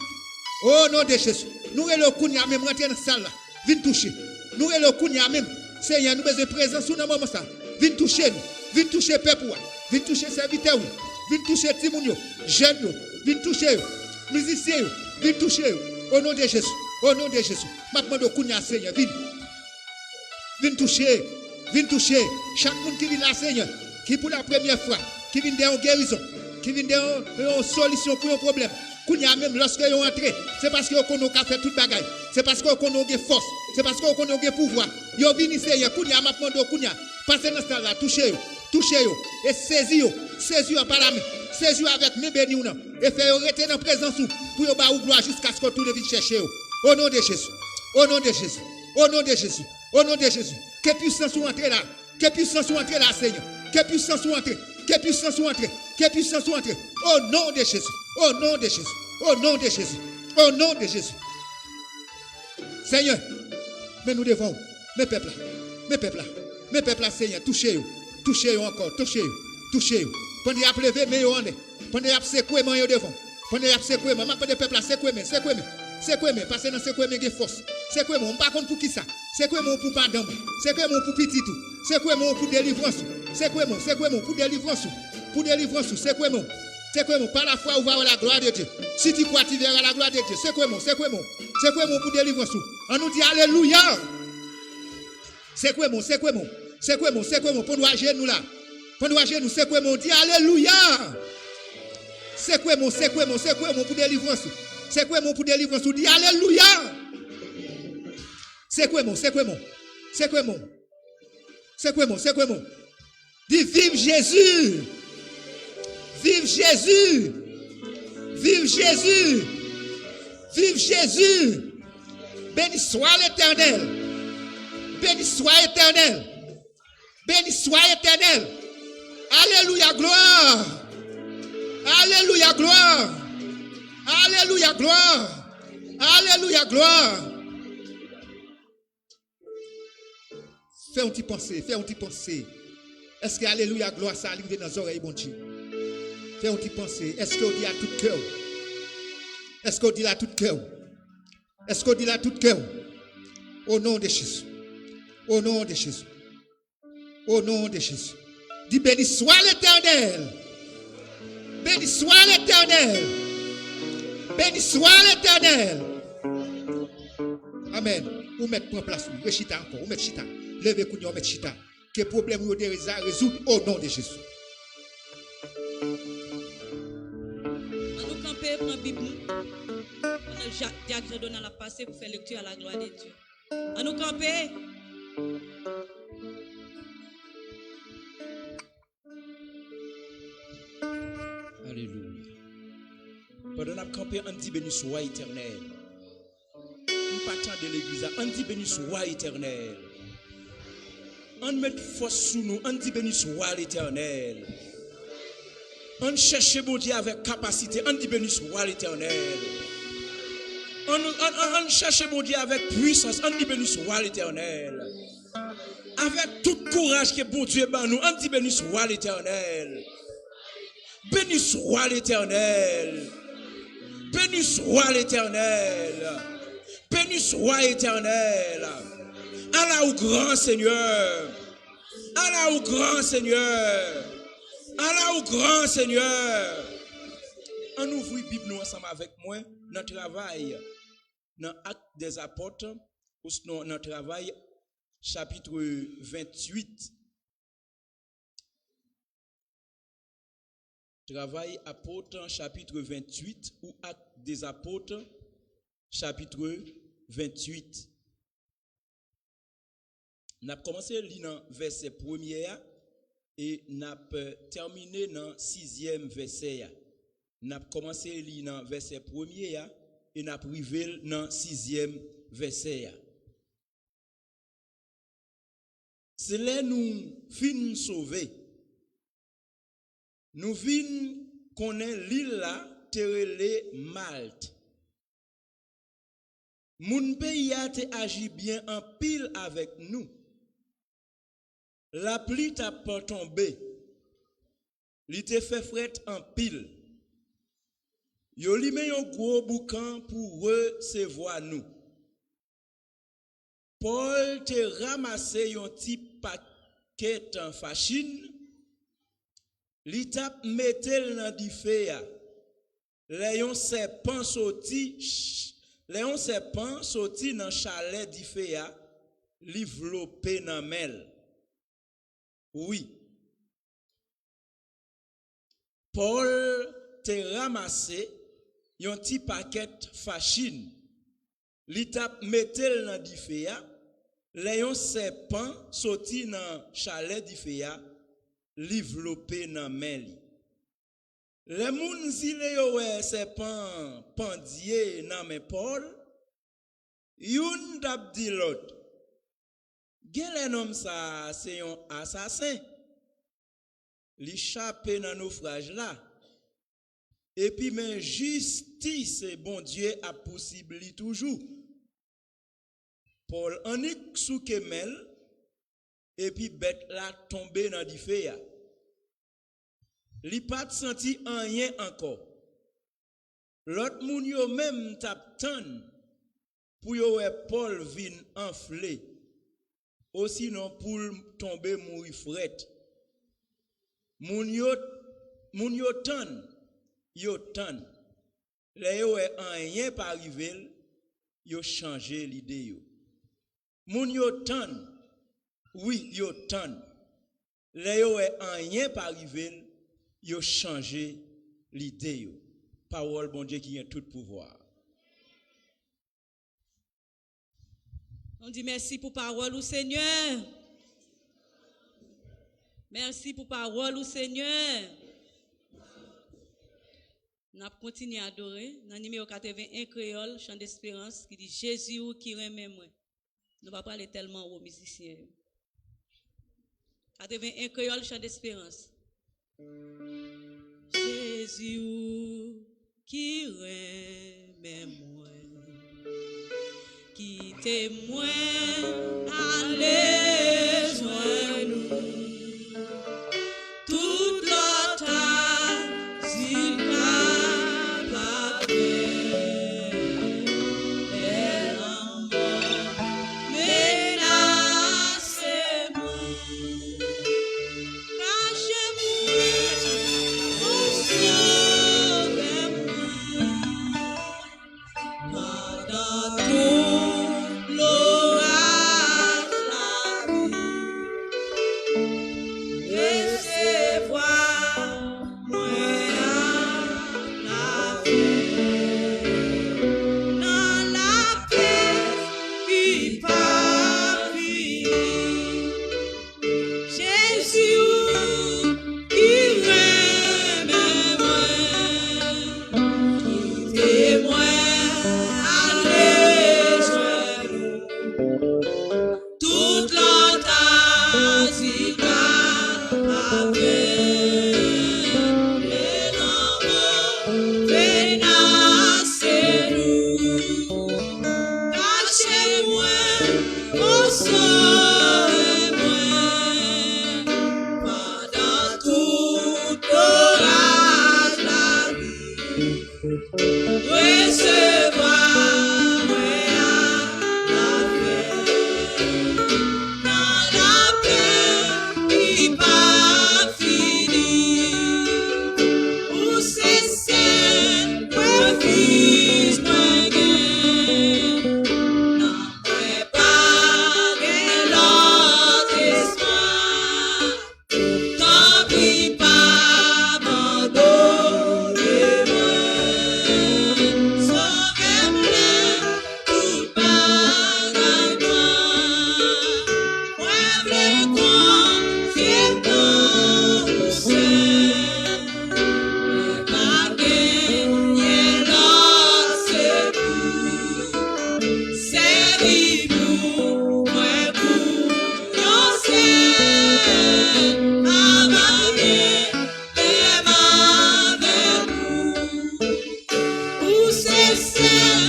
O non de Jezi. Nou rele w kounye a menm, rantre nan sal la. Vin touche. Nou rele w kounye a menm. Senyè, nou bezwen prezans ou nan moman sa. Vin touche nou. Vin touche pèp ou a. Vin touche sèvitè w yo. Vin touche timoun yo, jèn yo. Vin touche yo. Mizisyen yo. Vin touche yo. O non de Jezi. O non de Jezi. M ap mande w kounye a, Senyè, vin. Vin touche, vin touche chak moun ki vin la, Senyè, ki pou la premyè fwa, ki vin de yon gerizon, ki vin de yon, yon solisyon pou yon pwoblèm. Kounye a menm, lòske yo antre, se paske yo konnen w ka fè tout bagay. Se paske yo konnen w gen fòs. Se paske yo konnen w gen pouvwa. Yo vini, Senyè, kounye a, m ap mande w kounye a, pase nan sal la, touche yo, touche yo, e sezi yo, sezi yo pa lamen, sezi yo avèk men beni w nan, e fè yo rete nan prezans ou, pou yo ba ou glwa jiskaske w tounen vin chèche yo. O non de Jezi, o non de Jezi, o non de Jezi. O non de Jezi, ke pisans ou antre la. Ke pisans ou antre la, Senyè. Ke pisans ou antre. Ke pisans ou antre. Ke pisans ou antre. O non de Jezi. O non de Jezi. O non de Jezi. O non de Jezi. Senyè, men nou devan ou. Men pèp la. Men pèp la. Men pèp la, Senyè. Touche yo. Touche yo ankò. Touche yo. Touche yo. Pandan y ap leve men yo anlè. Pandan y ap sekwe men yo devan. Pandan y ap sekwe men. M ap mande pèp la sekwe men. Sekwe men. Sekwe men. Pase nan sekwe men gen fòs. Sekwe men w, m pa konn pou kisa. Sekwe men w pou madanm ou. Sekwe men w pou pitit ou. Sekwe men w pou delivrans ou. Sekwe men w, sekwe men w pou delivrans ou. Pou delivrans ou, sekwe men w. Sekwe men w. Par la foi, ou va wè la gloire de Dieu. Si tu crois, tu verras la gloire de Dieu. Sekwe men w, sekwe men w. Sekwe men w pou delivrans ou. An nou di alelouya. Sekwe men w, sekwe men w. Sekwe men w, sekwe men w. Pran dwa jenou la. Pran dwa jenou, sekwe men w. Di alelouya. Sekwe men w, sekwe men w, sekwe men w pou delivrans ou. Sekwe men w pou delivrans ou. Di alelouya. Sekwe men w, sekwe men w. Sekwe men w. Sekwe men w, sekwe men w. Di viv Jezi. Viv Jezi. Viv Jezi. Viv Jezi. Beni swa Letènèl. Beni swa Etènèl. Beni swa Etènèl. Alelouya, glwa. Alelouya, glwa. Alelouya, glwa. Alelouya, glwa. Fè yon ti panse, fè yon ti panse. Èske alelouya, glwa sa a li rive nan zòrèy Bondye? Fè yon ti panse. Èske w di l a tout kè w? Èske w di l a tout kè w? Èske w di l a tout kè w? O non de Jezi. O non de Jezi. O non de Jezi. Di beni swa Letènèl. Beni swa Letènèl. Beni swa Letènèl. Amèn. Ou mèt pran plas ou. Rechita ankò. Ou mèt chita. Leve kounye a, ou mèt chita. Ke pwoblèm ou yo deja rezoud o non de Jezi. An nou kanpe, pran Bib nou. Pandan Dyak Jean Donald ap pase pou fè lekti a la glwa de Dye. An nou kanpe. Alelouya. Pandan n ap kanpe, ann di beni swa Etènèl. M pa tande legliz la. Ann di beni swa Etènèl. Ann met fòs sou nou. Ann di beni swa Letènèl. Ann chèche Bondye avèk kapasite. Ann di beni swa Letènèl. Ann, ann, ann, ann chèche Bondye avèk pwisans. Ann di beni swa Letènèl. Avèk tout kouraj ke Bondye ban nou, ann di beni swa Letènèl. Beni swa Letènèl. Beni swa Letènèl. Beni swa Etènèl. Ala ou gran, Senyè. Ala ou gran, Senyè. Ala ou gran, Senyè. Ann ouvri Bib nou ansanm avèk mwen nan Travay, nan Actes des Apôtres, osinon nan Travay, chapit venntuit. Travay Apot, chapit venntuit, ou Actes des Apôtres, chapit venntuit. N ap kòmanse li nan vèsè premye a e n ap, eh, tèmine nan sizyèm vèsè a. N ap kòmanse li nan vèsè premye a e n ap rive l nan sizyèm vèsè a. Se lè nou fin sove, nou vin konnen lil la te rele Malt. Moun peyi a te aji byen anpil avèk nou. Lapli t ap tonbe. Li te fè frèt anpil. Yo limen yon gwo boukan pou resevwa nou. Pòl te ranmase yon ti pakèt fachin, li t ap mete l nan dife a. Lè yon sèpan soti, lè yon sèpan soti nan chalè dife a, li vlope nan men l. Wi. Pòl te ranmase yon ti pakèt fachin. Li t ap mete l nan dife a, lè yon sèpan soti nan chalè dife a, li vlope nan men li. Lè moun zile yo wè sèpan an pandye nan men Pòl, youn t ap di lòt, "Genlè nonm sa a se yon asasen. Li chape nan nofraj la. Epi men jistis Bondye ap pousib li toujou." Pòl annik souke men l, epi bèt la tonbe nan dife a. Li pa t santi anyen ankò. Lòt moun yo menm t ap tann pou yo wè Pòl vin anfle, osinon pou l tonbe mouri frèt. Moun yo, moun yo tann, yo tann. Lè yo wè anyen pa rive l, yo chanje lide yo. Moun yo tann, wi, yo tann. Lè yo wè anyen pa rive l, yo chanje lide yo. Pawòl Bondye ki gen tout pouvwa. Nou di mèsi pou pawòl ou, Senyè. Mèsi pou pawòl ou, Senyè. N ap kontinye adore nan nimewo katreven en kreyòl, Chan Desperans, ki di, Jezi ou ki renmen mwen. Nou pa prale tèlman wo, mizisyen yo. Katreven en kreyòl, Chan Desperans. Jezi ou ki renmen mwen, kite mwen ale jwenn ou. Tout lòt azil ka pa fè. Lè lanmò menase mwen, kache mwen, o Sovè mwen. Pandan tout loraj lavi, resevwa mwen ak lapè, nan lapè ki pa fini. Jezi ou ki renmen mwen, kite mwen ale jwenn ou. Tout lòt azil ka pa fè. Lè lanmò menase nou, kache mwen, o Sovè mwen, pandan tout loraj lavi. Resevwa mwen ak lapè, nan lapè ki pa fini. Ou se sèl refij mwen gen. Nan mwen pa gen lòt espwa. Tanpri pa abandone mwen. Sove m lè tout bagay nwa. Mwen vle konfye m nan ou sèl. Mwen pa genyen lòt sekou. Sèvi pou mwen pou yon sèl, pa va byen lè m avèk ou. Ou se sèl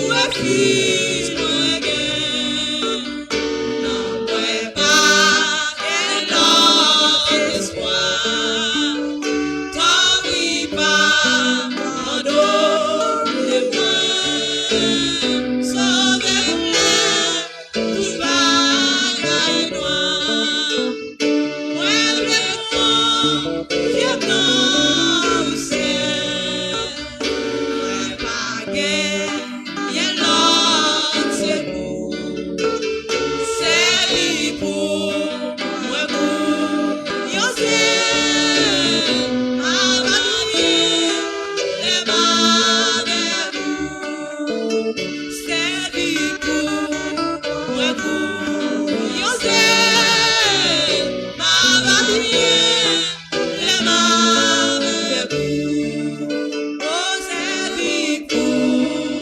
refij mwen gen. Nan mwen pa gen lòt espwa. Tanpri pa abandone mwen. Sove m lè tout bagay nwa. Mwen vle konfye m nan ou sèl. Mwen pa genyen lòt sekou. Sèvi pou mwen pou yon sèl, pa va byen lè m avèk ou. Sèvi pou mwen pou yon sèl, pa va byen lè m avèk ou. O sèvi pou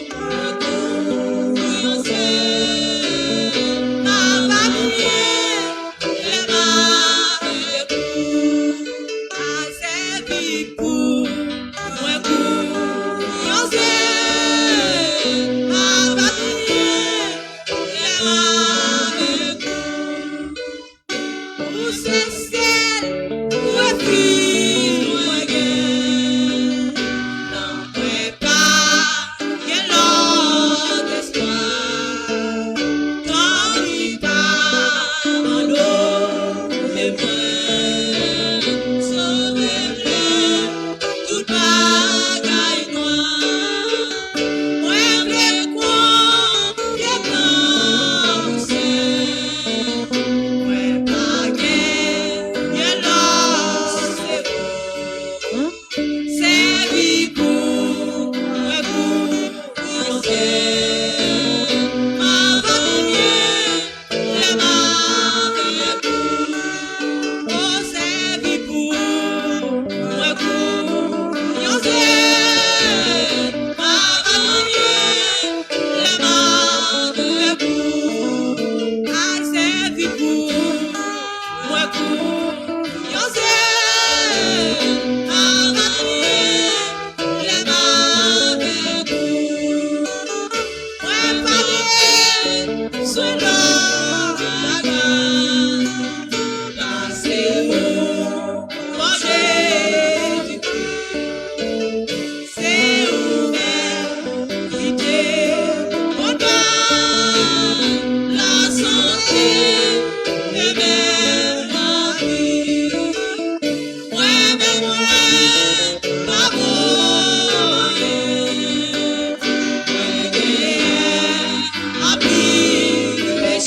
mwen pou yon sèl, pa va byen lè m avèk ou. A sèvi pou mwen pou yon sèl, pa va byen lè m avèk ou. Ou se sèl refij mwen gen. Nan mwen pa gen lòt espwa.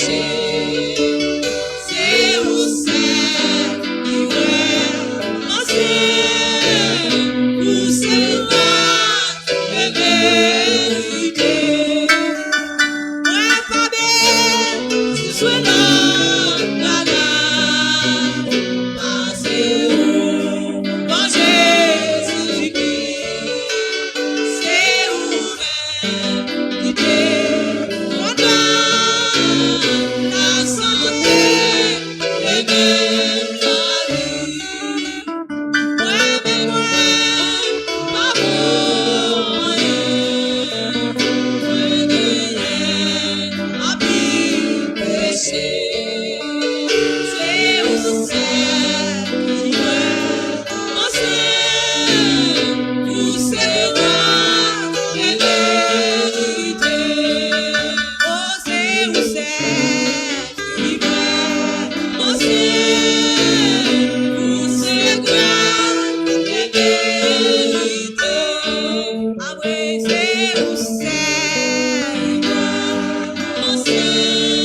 Se ou sèl ki vrèman sèl, ou se lwa e verite. Mwen pa bezwen lòt bagay pase ou, bon Jezikri. Se ou menm ki te kontan nan sante e menm lavi. Mwen menm mwen pa vo anyen, mwen genyen anpil peche. Se ou sèl ki vrèman sèl, ou se lwa e verite. O, se ou sèl ki vrèman sèl, ou se lwa e verite. Amen, se ou sèl ki vrèman sèl,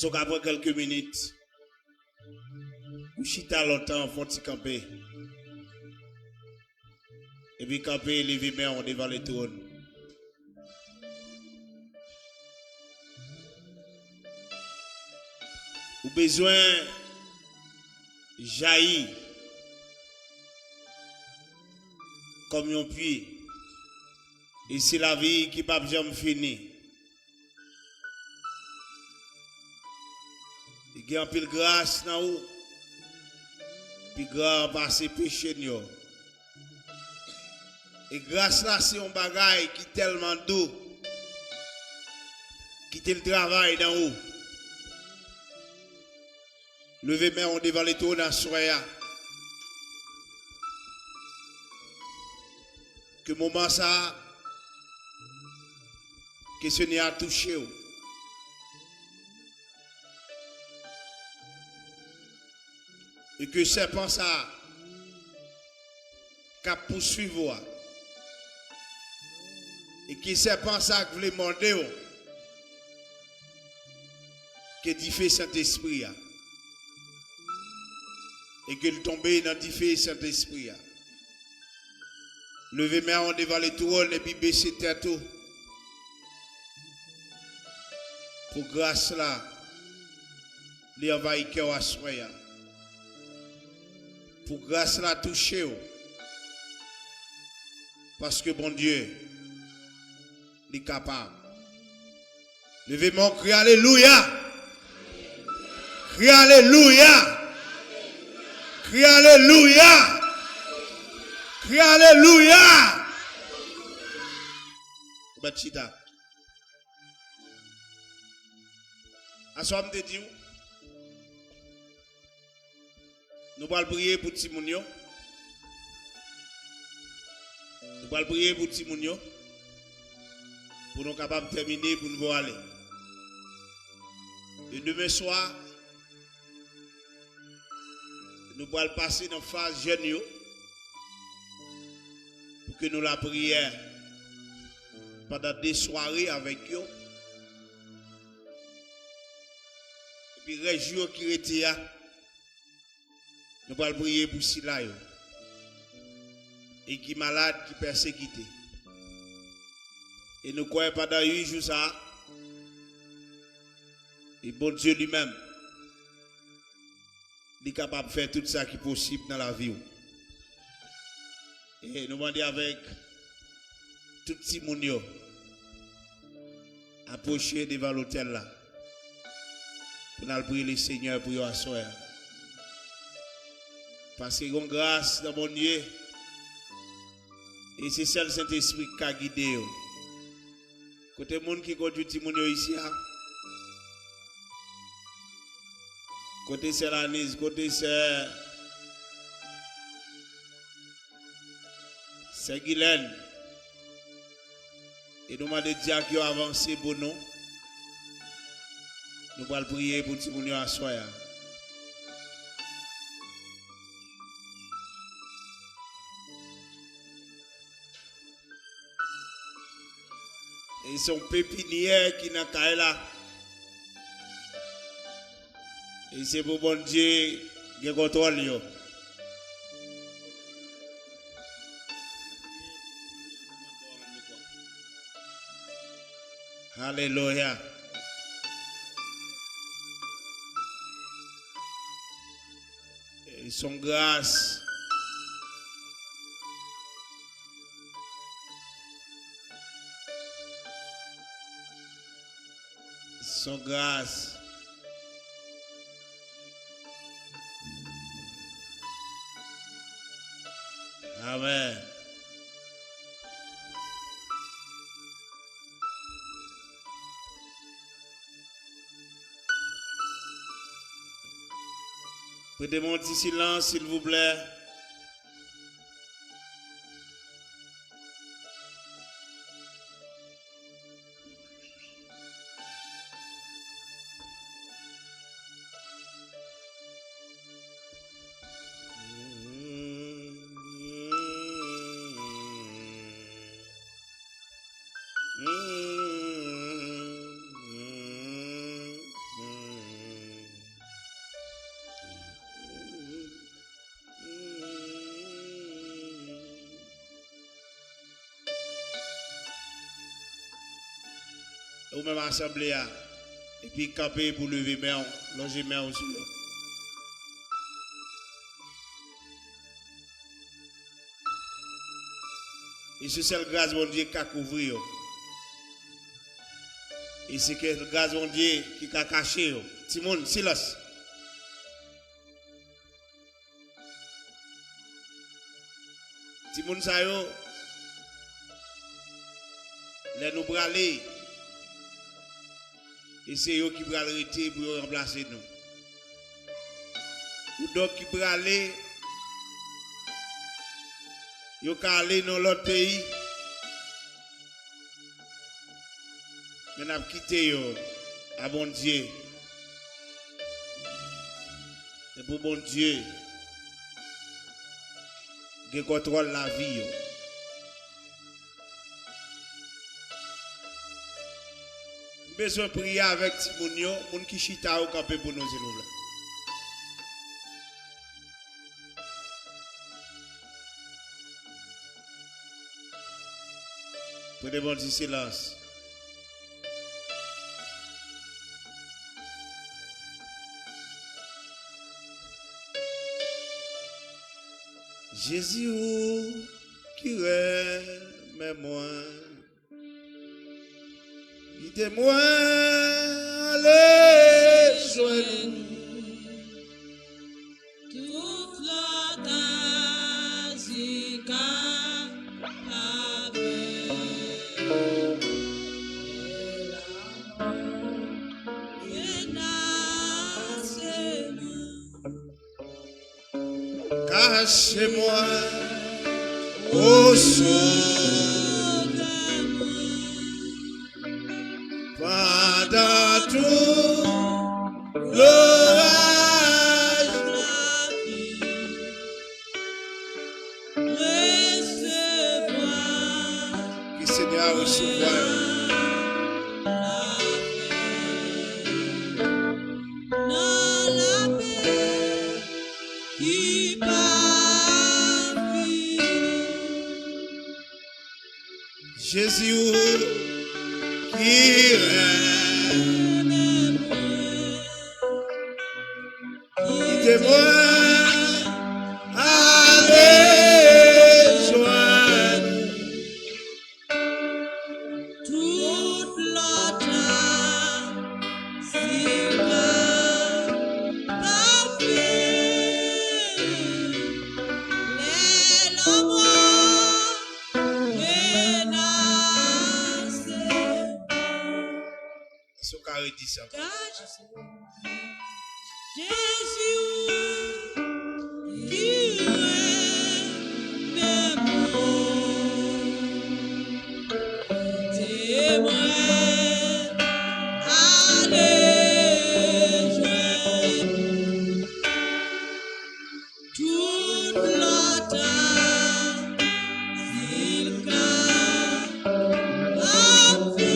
Donk, apre kèlke minit, ou chita lontan, fè yon ti kanpe. Epi kanpe, leve men w devan letwòn. Ou bezwen jayi kòm yon pye. E se lavi ki p ap janm fini. Li gen anpil gras nan ou, pi gran pase peche n yo. E gras la se yon bagay ki tèlman dou. Kite l travay nan ou. Leve men w devan Letènèl aswè a. Ke moman sa a, ke Senyè a touche w. E ke sèpan sa a k ap pouswiv ou a, e ke sèpan sa a k vle mòde w, ke dife Sentespri a, e ke l tonbe nan dife Sentespri a. Leve men w devan Letènèl epi bese tèt ou. Pou gras la, li anvayi kè w aswè a. Pou gras la touche w. Paske Bondye, li kapab. Leve men w, kriye alelouya. Kriye alelouya. Kriye alelouya. Kriye alelouya. Ou mèt chita. Aswè m te di w, nou pral priye pou timoun yo. Nou pral priye pou timoun yo. Pou nou kapab tèmine, pou nou ale. E demen swa, nou pral pase nan faz jèn yo. Pou ke nou lapriyè pandan de sware avèk yo. Epi rès jou yo ki rete a, nou pral priye pou sila yo. E ki malad, ki pèsekite. E nou kwè pandan uit jou sa a, e Bondye li menm, li kapab fè tout sa ki posib nan lavi w. E nou mande avèk tout timoun yo, apwoche devan lotèl la. Pou n al priye Lesenyè pou yo aswè a. Paske gon gras nan Bondye. E se sèl Sentespri ki ka gide yo. Kote moun ki kondui timoun yo isi a? Kote sè Laniz? Kote sè, sè Gilèn? E nou mande dyak yo avanse pou nou. Nou pral priye pou timoun yo aswè a. E se yon pepinyè ki nan kay la. E se pou Bondye gen kontwòl yo. Alelouya. E se yon gras. Se yon gras. Amèn. Prete mwen yon ti silans, silvouplè. Ou menm asanble a, epi kanpe pou leve men w, lonje men w sou yo. E se sèl gras Bondye ki ka kouvri yo. E se ke gras Bondye ki ka kache yo. Timoun, silans. Timoun sa yo, lè nou prale, e se yo ki pral rete pou yo ranplase nou. Ou donk ki prale, yo ka ale nan lòt peyi, men n ap kite yo a Bondye. Se pou Bondye gen kontwòl lavi yo. M bezwen priye avèk timoun yo, moun ki chita yo kanpe pou nou, silvouplè. Pou de bon ti silans. Jezi, ou ki renmen mwen, kite mwen ale jwenn ou. Tout lòt azika pa fè. Menase mwen. Kache mwen, o Sovè mwen, pandan tout loraj lavi. Resevwa. Ke Senyè a resevwa yo. Nan lapè ki pa fini. Jezi, ou ki renmen mwen, kite mwen ale jwenn ou. Tout lòt la, si pa fè lè lanmò menase. Èske w ka redi sa? Jezi, ou ki renmen mwen, kite mwen ale jwenn ou. Tout lòt la, si l ka pa fè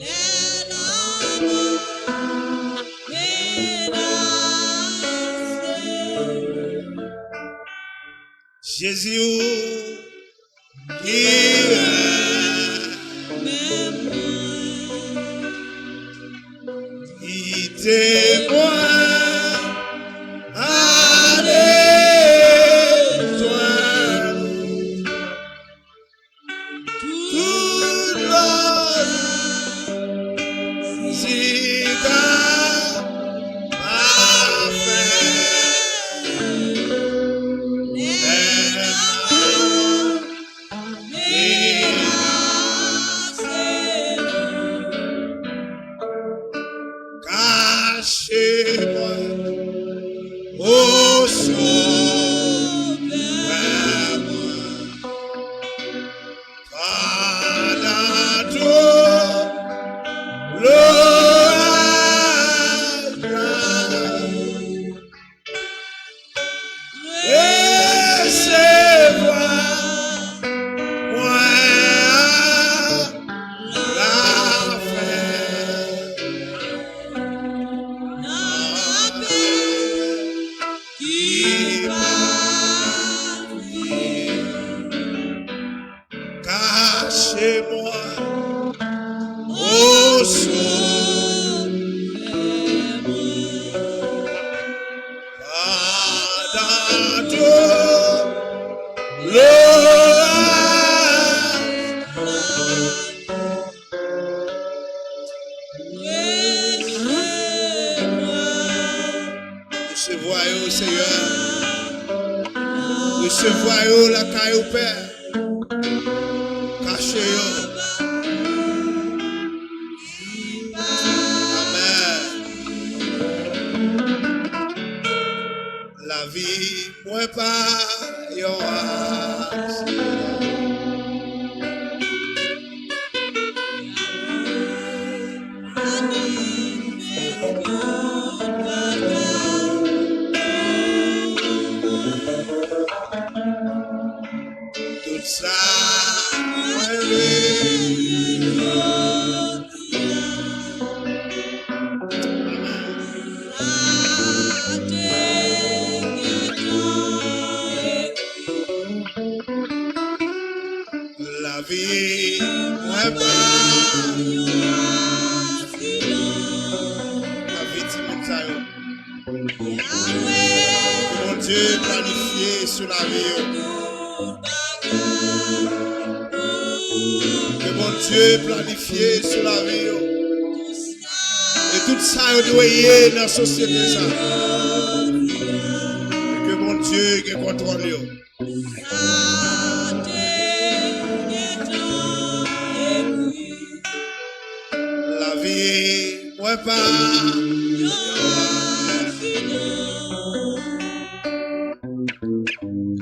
lè lanmò menase. Jezi, ou ki renmen mwen, kite mwen ale jwenn ou. Tout lòt la, si ta pa fè lè lanmò menase. Kache mwen, o Sovè mwen, pandan tout loraj la. Resevwa mwen a lafen nan lapè ki pa fini. Kache mwen, Resevwa yo, Seyè. Resevwa yo lakay ou, Pè. Kache yo. Amèn. Lavi mwen pa yon aksidan. Tout sa mwen dwe. Lavi mwen pa. Lavi timoun sa yo. Ke Bondye planifye sou lavi yo. Ke Bondye planifye sou lavi yo. E tout sa yo dwe ye nan sosyete sa. E ke Bondye gen kontwòl yo. Lavi mwen pa.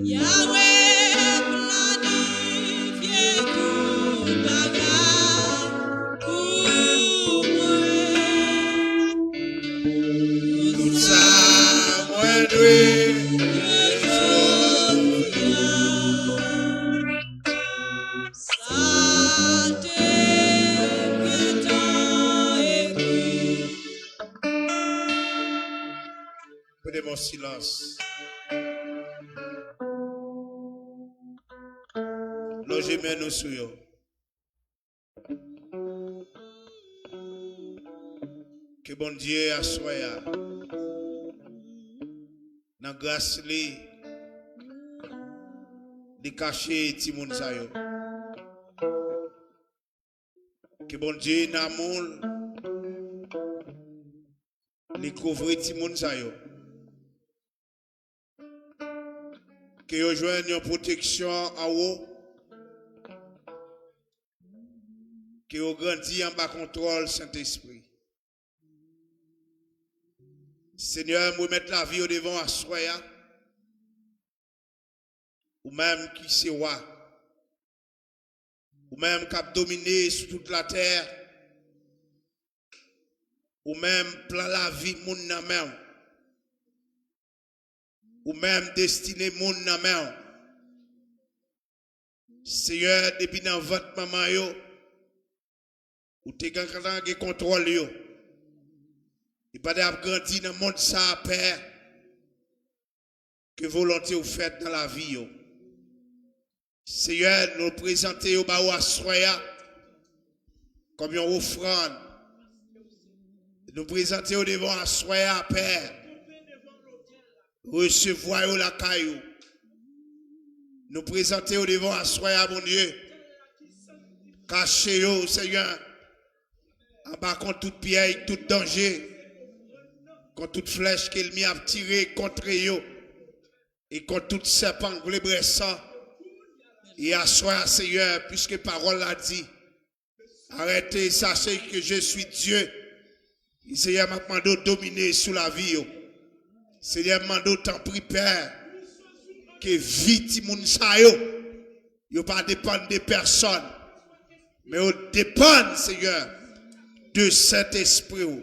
Yahweh planifye tout bagay pou mwen. Tout sa mwen dwe jodi a. Sa te gentan ekri. Prete m yon silans. Lonje men nou sou yo. Ke Bondye aswè a, nan gras li, li kache timoun sa yo. Ke Bondye nan amou l, li kouvri timoun sa yo. Ke yo jwenn yon pwoteksyon anwo. Ke yo grandi anba kontwòl Sentespri. Senyè, m remèt lavi yo devan w aswè a. Ou menm ki se wa. Ou menm k ap domine sou tout latè. Ou menm plan lavi moun nan men w. Ou menm destine moun nan men w. Senyè, depi nan vant manman yo, ou te gentan gen kontwòl yo. E pandan y ap grandi nan mond sa a, Pè, ke volonte w fèt nan lavi yo. Senyè, nou prezante yo ba ou aswè a kòm yon ofrann. Nou prezante yo devan w aswè a, Pè. Resevwa yo lakay ou. Nou prezante yo devan w aswè a, Bondye. Kache yo, Senyè, anba kont tout pyèj, tout danje, kont tout flèch ke lènmi ap tire kont yo, e kont tout sèpan k vle bwè san. E aswè a, Senyè, piske pawòl la di, arrêtez, sachez que je suis Dieu. Senyè, m ap mande w domine sou lavi yo. Senyè, m mande w tanpri, Pè, ke vi timoun sa yo, yo pa depann de pèsòn, men yo depann, Senyè, de Sentespri w.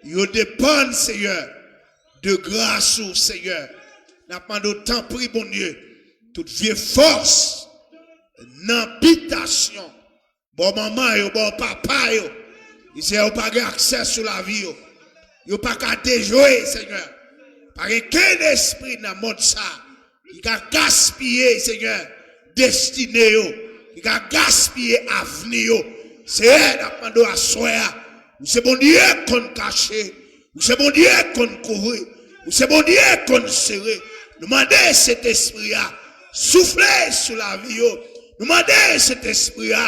Yo depann, Senyè, de gras ou, Senyè. N ap mande w tanpri, Bondye, tout vye fòs nan bitasyon bò manman yo, bò papa yo. Senyè, yo pa gen aksè sou lavi yo. Yo pa ka dejwe, Senyè. Pa gen kenn espri nan mond sa ki ka gaspiye, Senyè, destine yo, ki ka gaspiye avni yo. Senyè, n ap mande w aswè a, ou se Bondye k konn kache, ou se Bondye k konn kouvri, ou se Bondye k konn sere. Nou mande Sentespri a Soufle sou lavi yo. Nou mande Sentespri a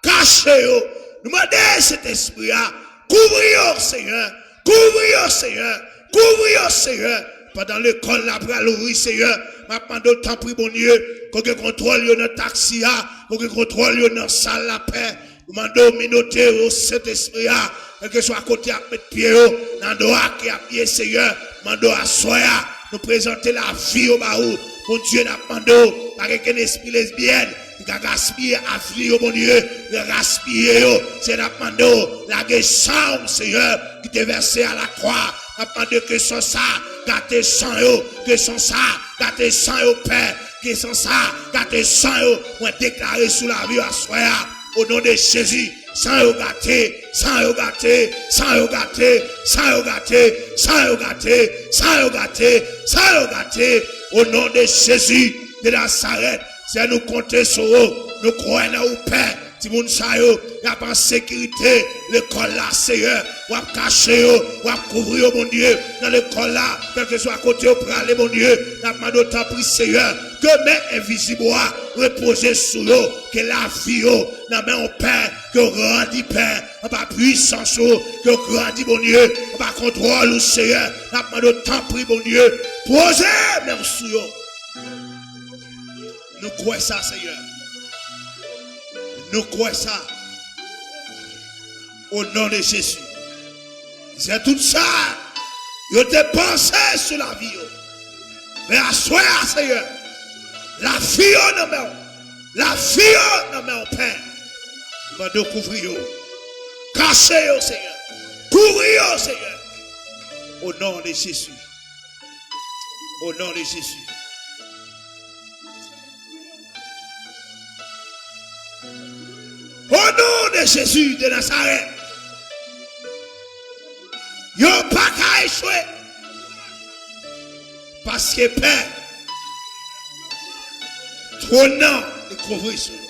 kache yo. Nou mande Sentespri a kouvri yo, Senyè. Kouvri yo, Senyè. Kouvri yo, Senyè. Pandan lekòl la pral ouvri, Senyè, m ap mande w, tanpri, Bondye, ke w gen kontwòl yo nan taksi a, ke w gen kontwòl yo nan sal lapè. Nou mande w minote yo, Sentespri a, kèlkeswa kote y ap met pye yo, nan dwa ke y ap ye, Senyè, mande w aswè a, nou prezante lavi yo ba ou. Bondye, n ap mande w, pa gen kenn espri lesbyèn ki ka gaspiye avni yo, Bondye, ki ka gaspiye yo. Senyè, n ap mande w, lage san w, Senyè, ki te vèse a lakwa. N ap mande ke san sa gate san yo, ke san sa gate san yo, Pè, ke san sa gate san yo. Mwen deklare sou lavi yo aswè a, o non de Jezi, san yo gate, san yo gate, san yo gate, san yo gate, san yo gate, san yo gate, san yo gate, o non de Jezi de Nazarèt. Senyè, nou konte sou ou, nou kwè nan ou, Pè. Timoun sa yo, y ap an sekirite lekòl la, Senyè. W ap kache yo, w ap kouvri yo, Bondye, nan lekòl la, kèlkeswa kote yo prale, Bondye. N ap mande w, tanpri, Senyè, ke men envizib ou a repoze sou yo, ke lavi yo nan men w, Pè, ke yo grandi, Pè, anba pwisans ou, ke yo grandi, Bondye, anba kontwòl ou, Senyè. N ap mande w, tanpri, Bondye, poze men w sou yo. Nou kwè sa, Senyè. Nou kwè sa. O non de Jezi. Se tout sa yo te panse sou lavi yo. Men aswè a, Senyè, lavi yo nan men w. Lavi yo nan men w, Pè. Mande w kouvri yo. Kache yo, Senyè. Kouvri yo, Senyè. O non de Jezi. O non de Jezi. O non de Jezi de Nazarèt. Yo pa ka echwe. Paske, Pè, twòn nan li kouvri sou yo.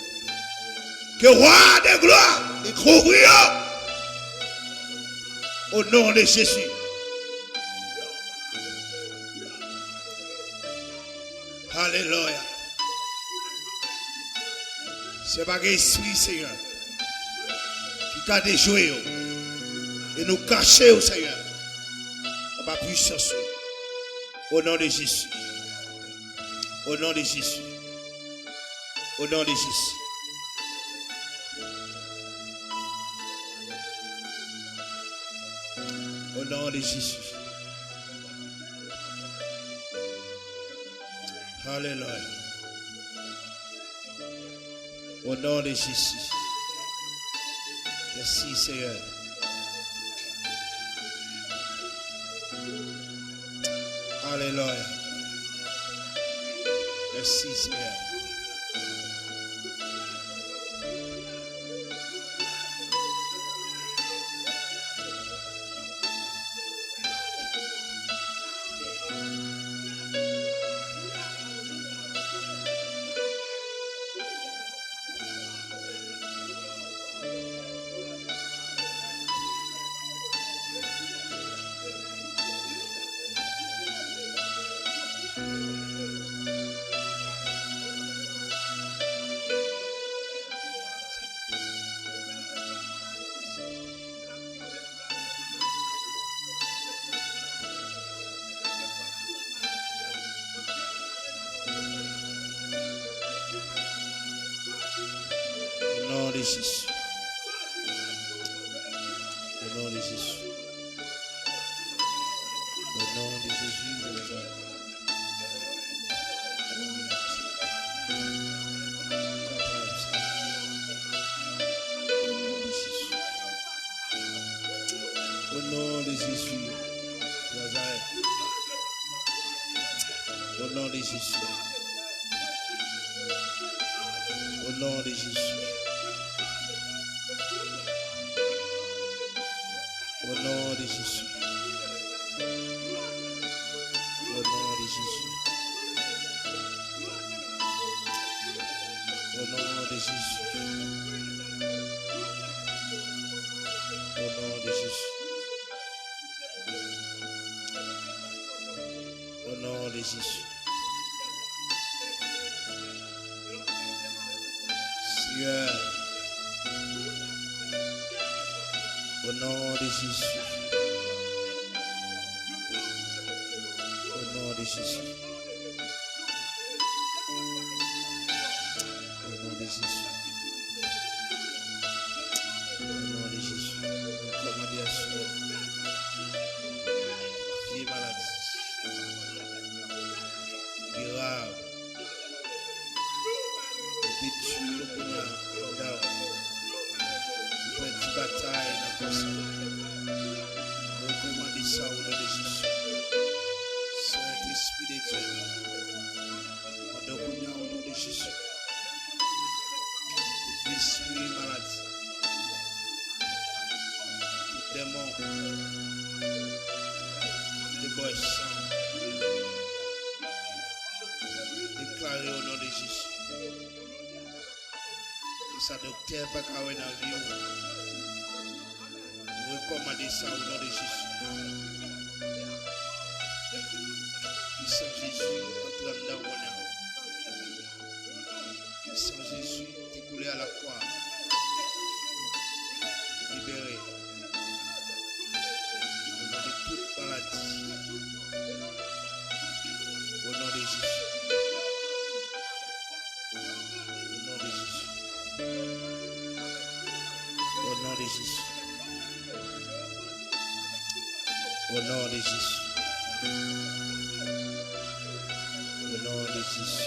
Ke Wa de glwa li kouvri yo. O non de Jezi. Alelouya. Se pa gen espri, Senyè, ki ka dejwe yo. E nou kache yo, Senyè, anba pwisans ou. O non de Jezi. O non de Jezi. O non de Jezi. O non de Jezi. Alelouya. O non de Jezi. Mèsi, Senyè. Alelouya. Mèsi, Senyè. O non de Jezi. O non de Jezi. O non de Jezi de Nazarèt. O non de Jezi de Nazarèt. O non de Jezi. O non de Jezi. O non de Jezi. O non de Jezi. O non de Jezi. O non de Jezi. O non de Jezi. Seigneur. Au nom de Jésus. Au nom de Jésus. Au nom de Jésus. Au nom de Jésus. Kòmande asou. Vye maladi. Grav. Detwi yo kounye a anndan w. Ou pèdi batay nan kò sa. Mwen kòmande sa o non de Jezi. Sentespri de Dye, mande w kounye a o non de Jezi. Tout lespri maladi, tout dèmon ki te bwè san, deklare o non de Jezi. Ke sa doktè pa ka wè nan vi w, nou rekòmande sa o non de Jezi. Pisan Jezi antre anndan w kounye a. San Jezi te koule a lakwa. Libere. O non de tout maladi. O non de Jezi. O non de Jezi. O non de Jezi. O non de Jezi. O non de Jezi.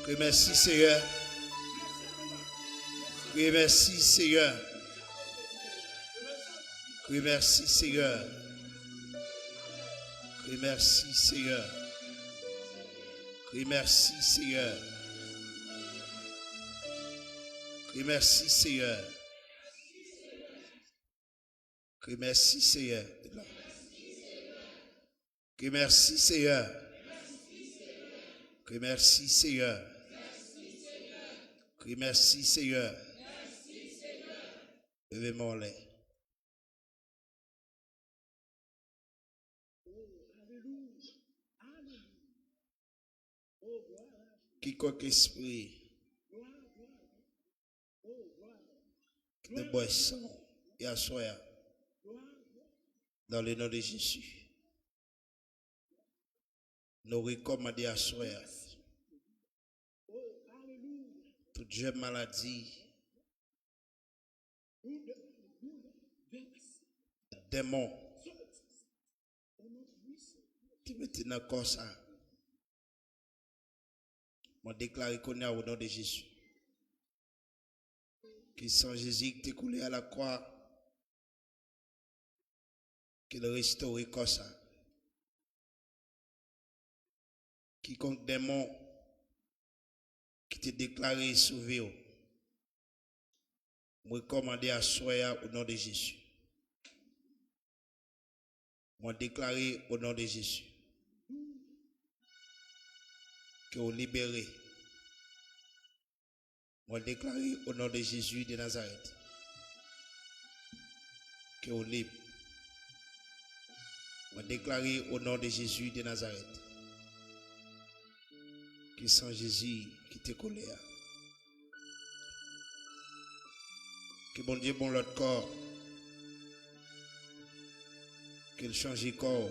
Kri mèsi, Seyè. Kri mèsi, Seyè. Kri mèsi, Seyè. Kri mèsi, Seyè. Kri mèsi, Seyè. Kri mèsi, Seyè. Kri mèsi, Seyè. Kri mèsi, Seyè. Kri mèsi, Seyè. Kri mèsi, Seyè. Leve men w anlè. Kikonk espri ki te bwè san yaswè a, dans le nom de Jésus, nou rekòmande aswè a tout jèm maladi, dèmon ki mete nan kò sa. Mwen deklare kounye a o non de Jezi. Ke san Jezi ki te koule a lakwa, ke l restore kò sa. Kikonk dèmon ki te deklare sou vi w, mwen rekòmande aswè a o non de Jezi. Mwen deklare o non de Jezi ke w libere. Mwen deklare o non de Jezi de Nazarèt ke w lib. Mwen deklare o non de Jezi de Nazarèt ke san Jezi ki te koule a, ke Bondye bon lòt kò, ke l chanje kò w,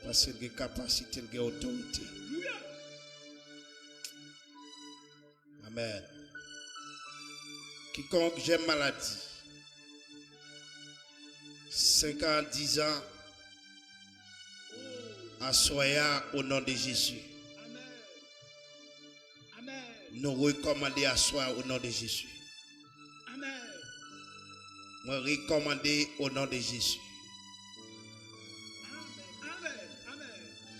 paske l gen kapasite, l gen otorite. Amèn. Kikonk jèm maladi, senk an, diz an, aswè a, o non de Jezi, nou rekòmande aswè a, o non de Jezi. Mwen rekòmande, o non de Jezi.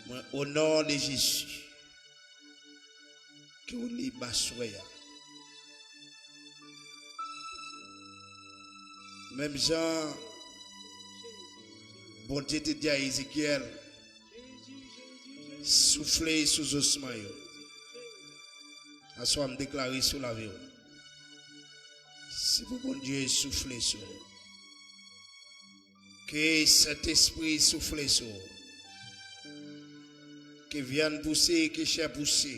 Mwen, o non de Jezi, ke w lib aswè a. Menm jan Bondye te di a Ezekyèl, soufle sou zosman yo. Aswè a, m deklare sou lavi w, se pou Bondye soufle sou ou. Ke Sentespri soufle sou ou. Ke vyann pouse, ke chè pouse.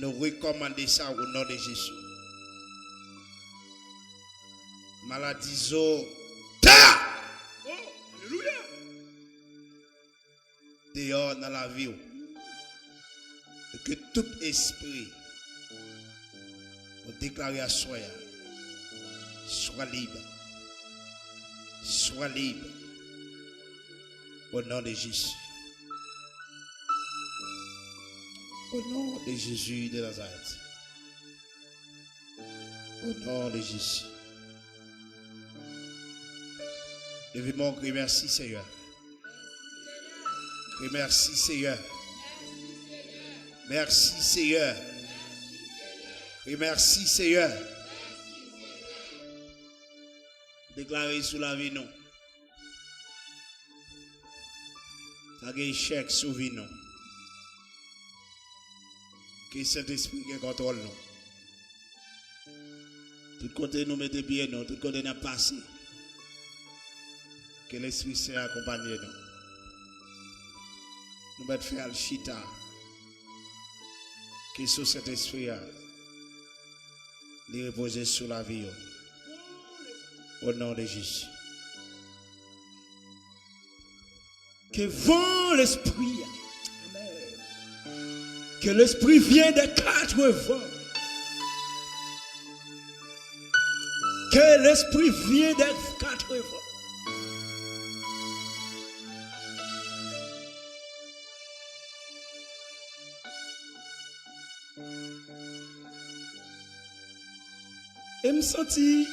Nou rekòmande sa o non de Jezi. Maladi zo, ta! Oh, alelouya! Deyò nan lavi w. E ke tout espri, nou deklare aswè a, swa lib. Swa lib. O non de Jezi. O non de Jezi de Nazarèt. O non de Jezi. Leve men w, kri mèsi, Seyè. Kri mèsi, Seyè. Mèsi, Seyè. Kri mèsi, Seyè. Deklare sou lavi nou. Pa gen echèk sou vi nou. Ke Sentespri gen kontwòl nou. Tout kote nou mete pye nou, tout kote n ap pase, ke Lespri Sen akonpanye nou. Nou mèt fè al chita. Ke sou Sentespri a, li repoze sou lavi yo. O non de Jezi. Que vent l'esprit. Amen. Que l'esprit vient des quatre vents. Que l'esprit vient des quatre vents. E m santi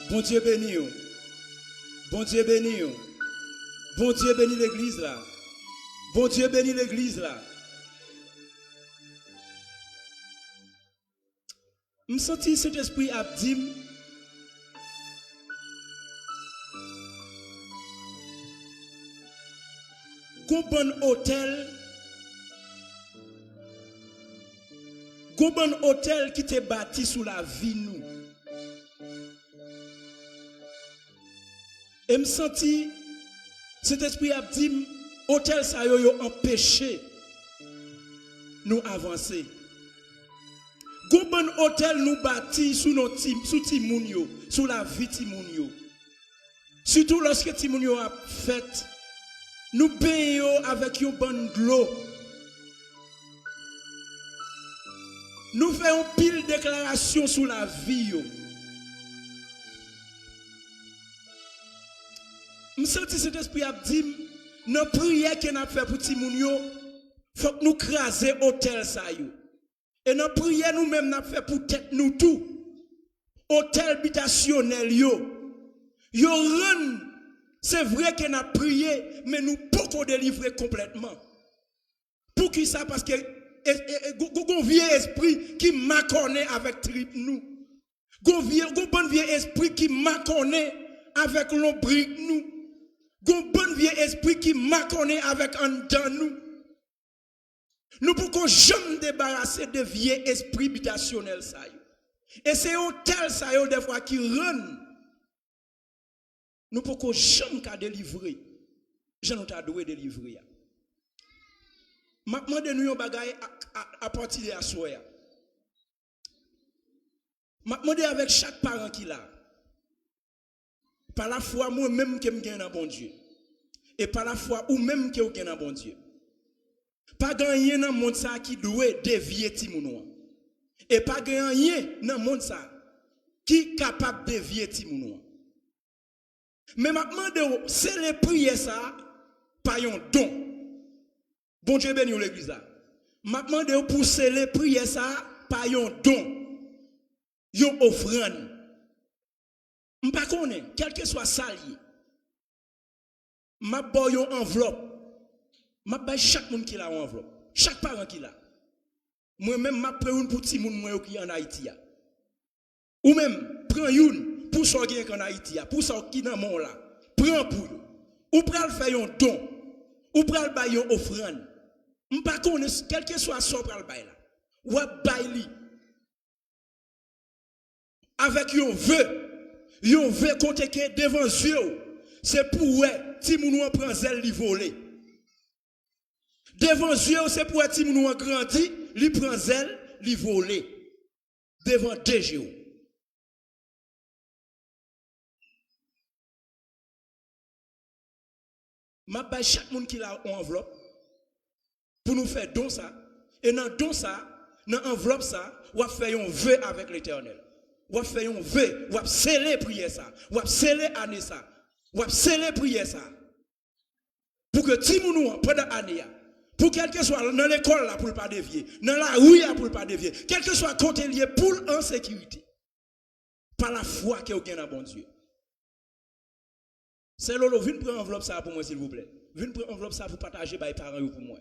Bondye beni w. Bondye beni w. Bondye beni legliz la. Bondye beni legliz la. M santi Sentespri ap di m, gon bann otèl, gon bann otèl ki te bati sou lavi nou. E m santi Sentespri ap di m, otèl sa yo, yo anpeche nou avanse. Gon bann otèl nou bati sou non ti, sou timoun yo, sou lavi timoun yo. Sitou lòske timoun yo ap fèt, nou benyen yo avèk yon bann dlo. Nou fè yon pil deklarasyon sou lavi yo. M santi Sentespri ap di m, nan priyè ke n ap fè pou timoun yo, fòk nou kraze otèl sa yo. E nan priyè nou menm n ap fè pou tèt nou tou, otèl bitasyonèl yo, yo rann, se vre ke n ap priye, men nou poko delivre konplètman. Poukisa? Paske e, e, e, gon, gon, gon vye espri ki makònen avèk trip nou. Gon vye, gon bann vye espri ki makònen avèk lonbrik nou. Gon bann vye espri ki makònen avèk anndan nou. Nou poko janm debarase de vye espri bitasyonèl sa yo. E se otèl sa yo dèfwa ki rann nou poko janm ka delivre jan nou ta dwe delivre a. M ap mande nou yon bagay a, a, apati de aswè a. M ap mande avèk chak paran ki la, pa lafwa mwen menm ke m gen nan Bondye, e pa lafwa ou menm ke w gen nan Bondye, pa gen anyen nan mond sa a ki dwe devye timoun ou an. E pa gen anyen nan mond sa a ki kapab devye timoun ou an. Men m ap mande w sele priyè sa a pa yon don. Bondye beni w, legliz la. M ap mande w pou w sele priyè sa a pa yon don, yon ofrann. M pa konnen, kèlkeswa sa l ye. M ap ba w yon anvlòp. M ap bay chak moun ki la yon anvlòp. Chak paran ki la. Mwen menm, m ap pran youn pou timoun mwen yo ki ann Ayiti a. Ou menm, pran youn pou sa w gen k ann Ayiti a, pou sa w ki nan men w la. Pran pou yo. Ou pral fè yon don. Ou pral bay yon ofrann. M pa konnen, kèlkeswa sa w pral bay la, w ap bay li avèk yon ve. Yon ve kote ke devan zye w, se pou w wè Timoun ou an pran zèl, li vole. Devan zye w, se pou wè timoun ou an grandi, li pran zèl, li vole. Devan de je w. M ap bay chak moun ki la yon anvlòp pou nou fè don sa. E nan don sa, nan anvlòp sa, w ap fè yon ve avèk Letènèl. W ap fè yon ve, w ap sele priyè sa, w ap sele ane sa, w ap sele priyè sa. Pou ke timoun ou an, pandan ane a, pou kèlkeswa nan lekòl la pou l pa devye, nan lari a pou l pa devye, kèlkeswa kote l ye pou l an sekirite. Pa lafwa ke w gen nan Bondye. Sè Lolo, vin pran anvlòp sa a pou mwen, silvouplè. Vin pran anvlòp sa a pou pataje bay paran yo pou mwen.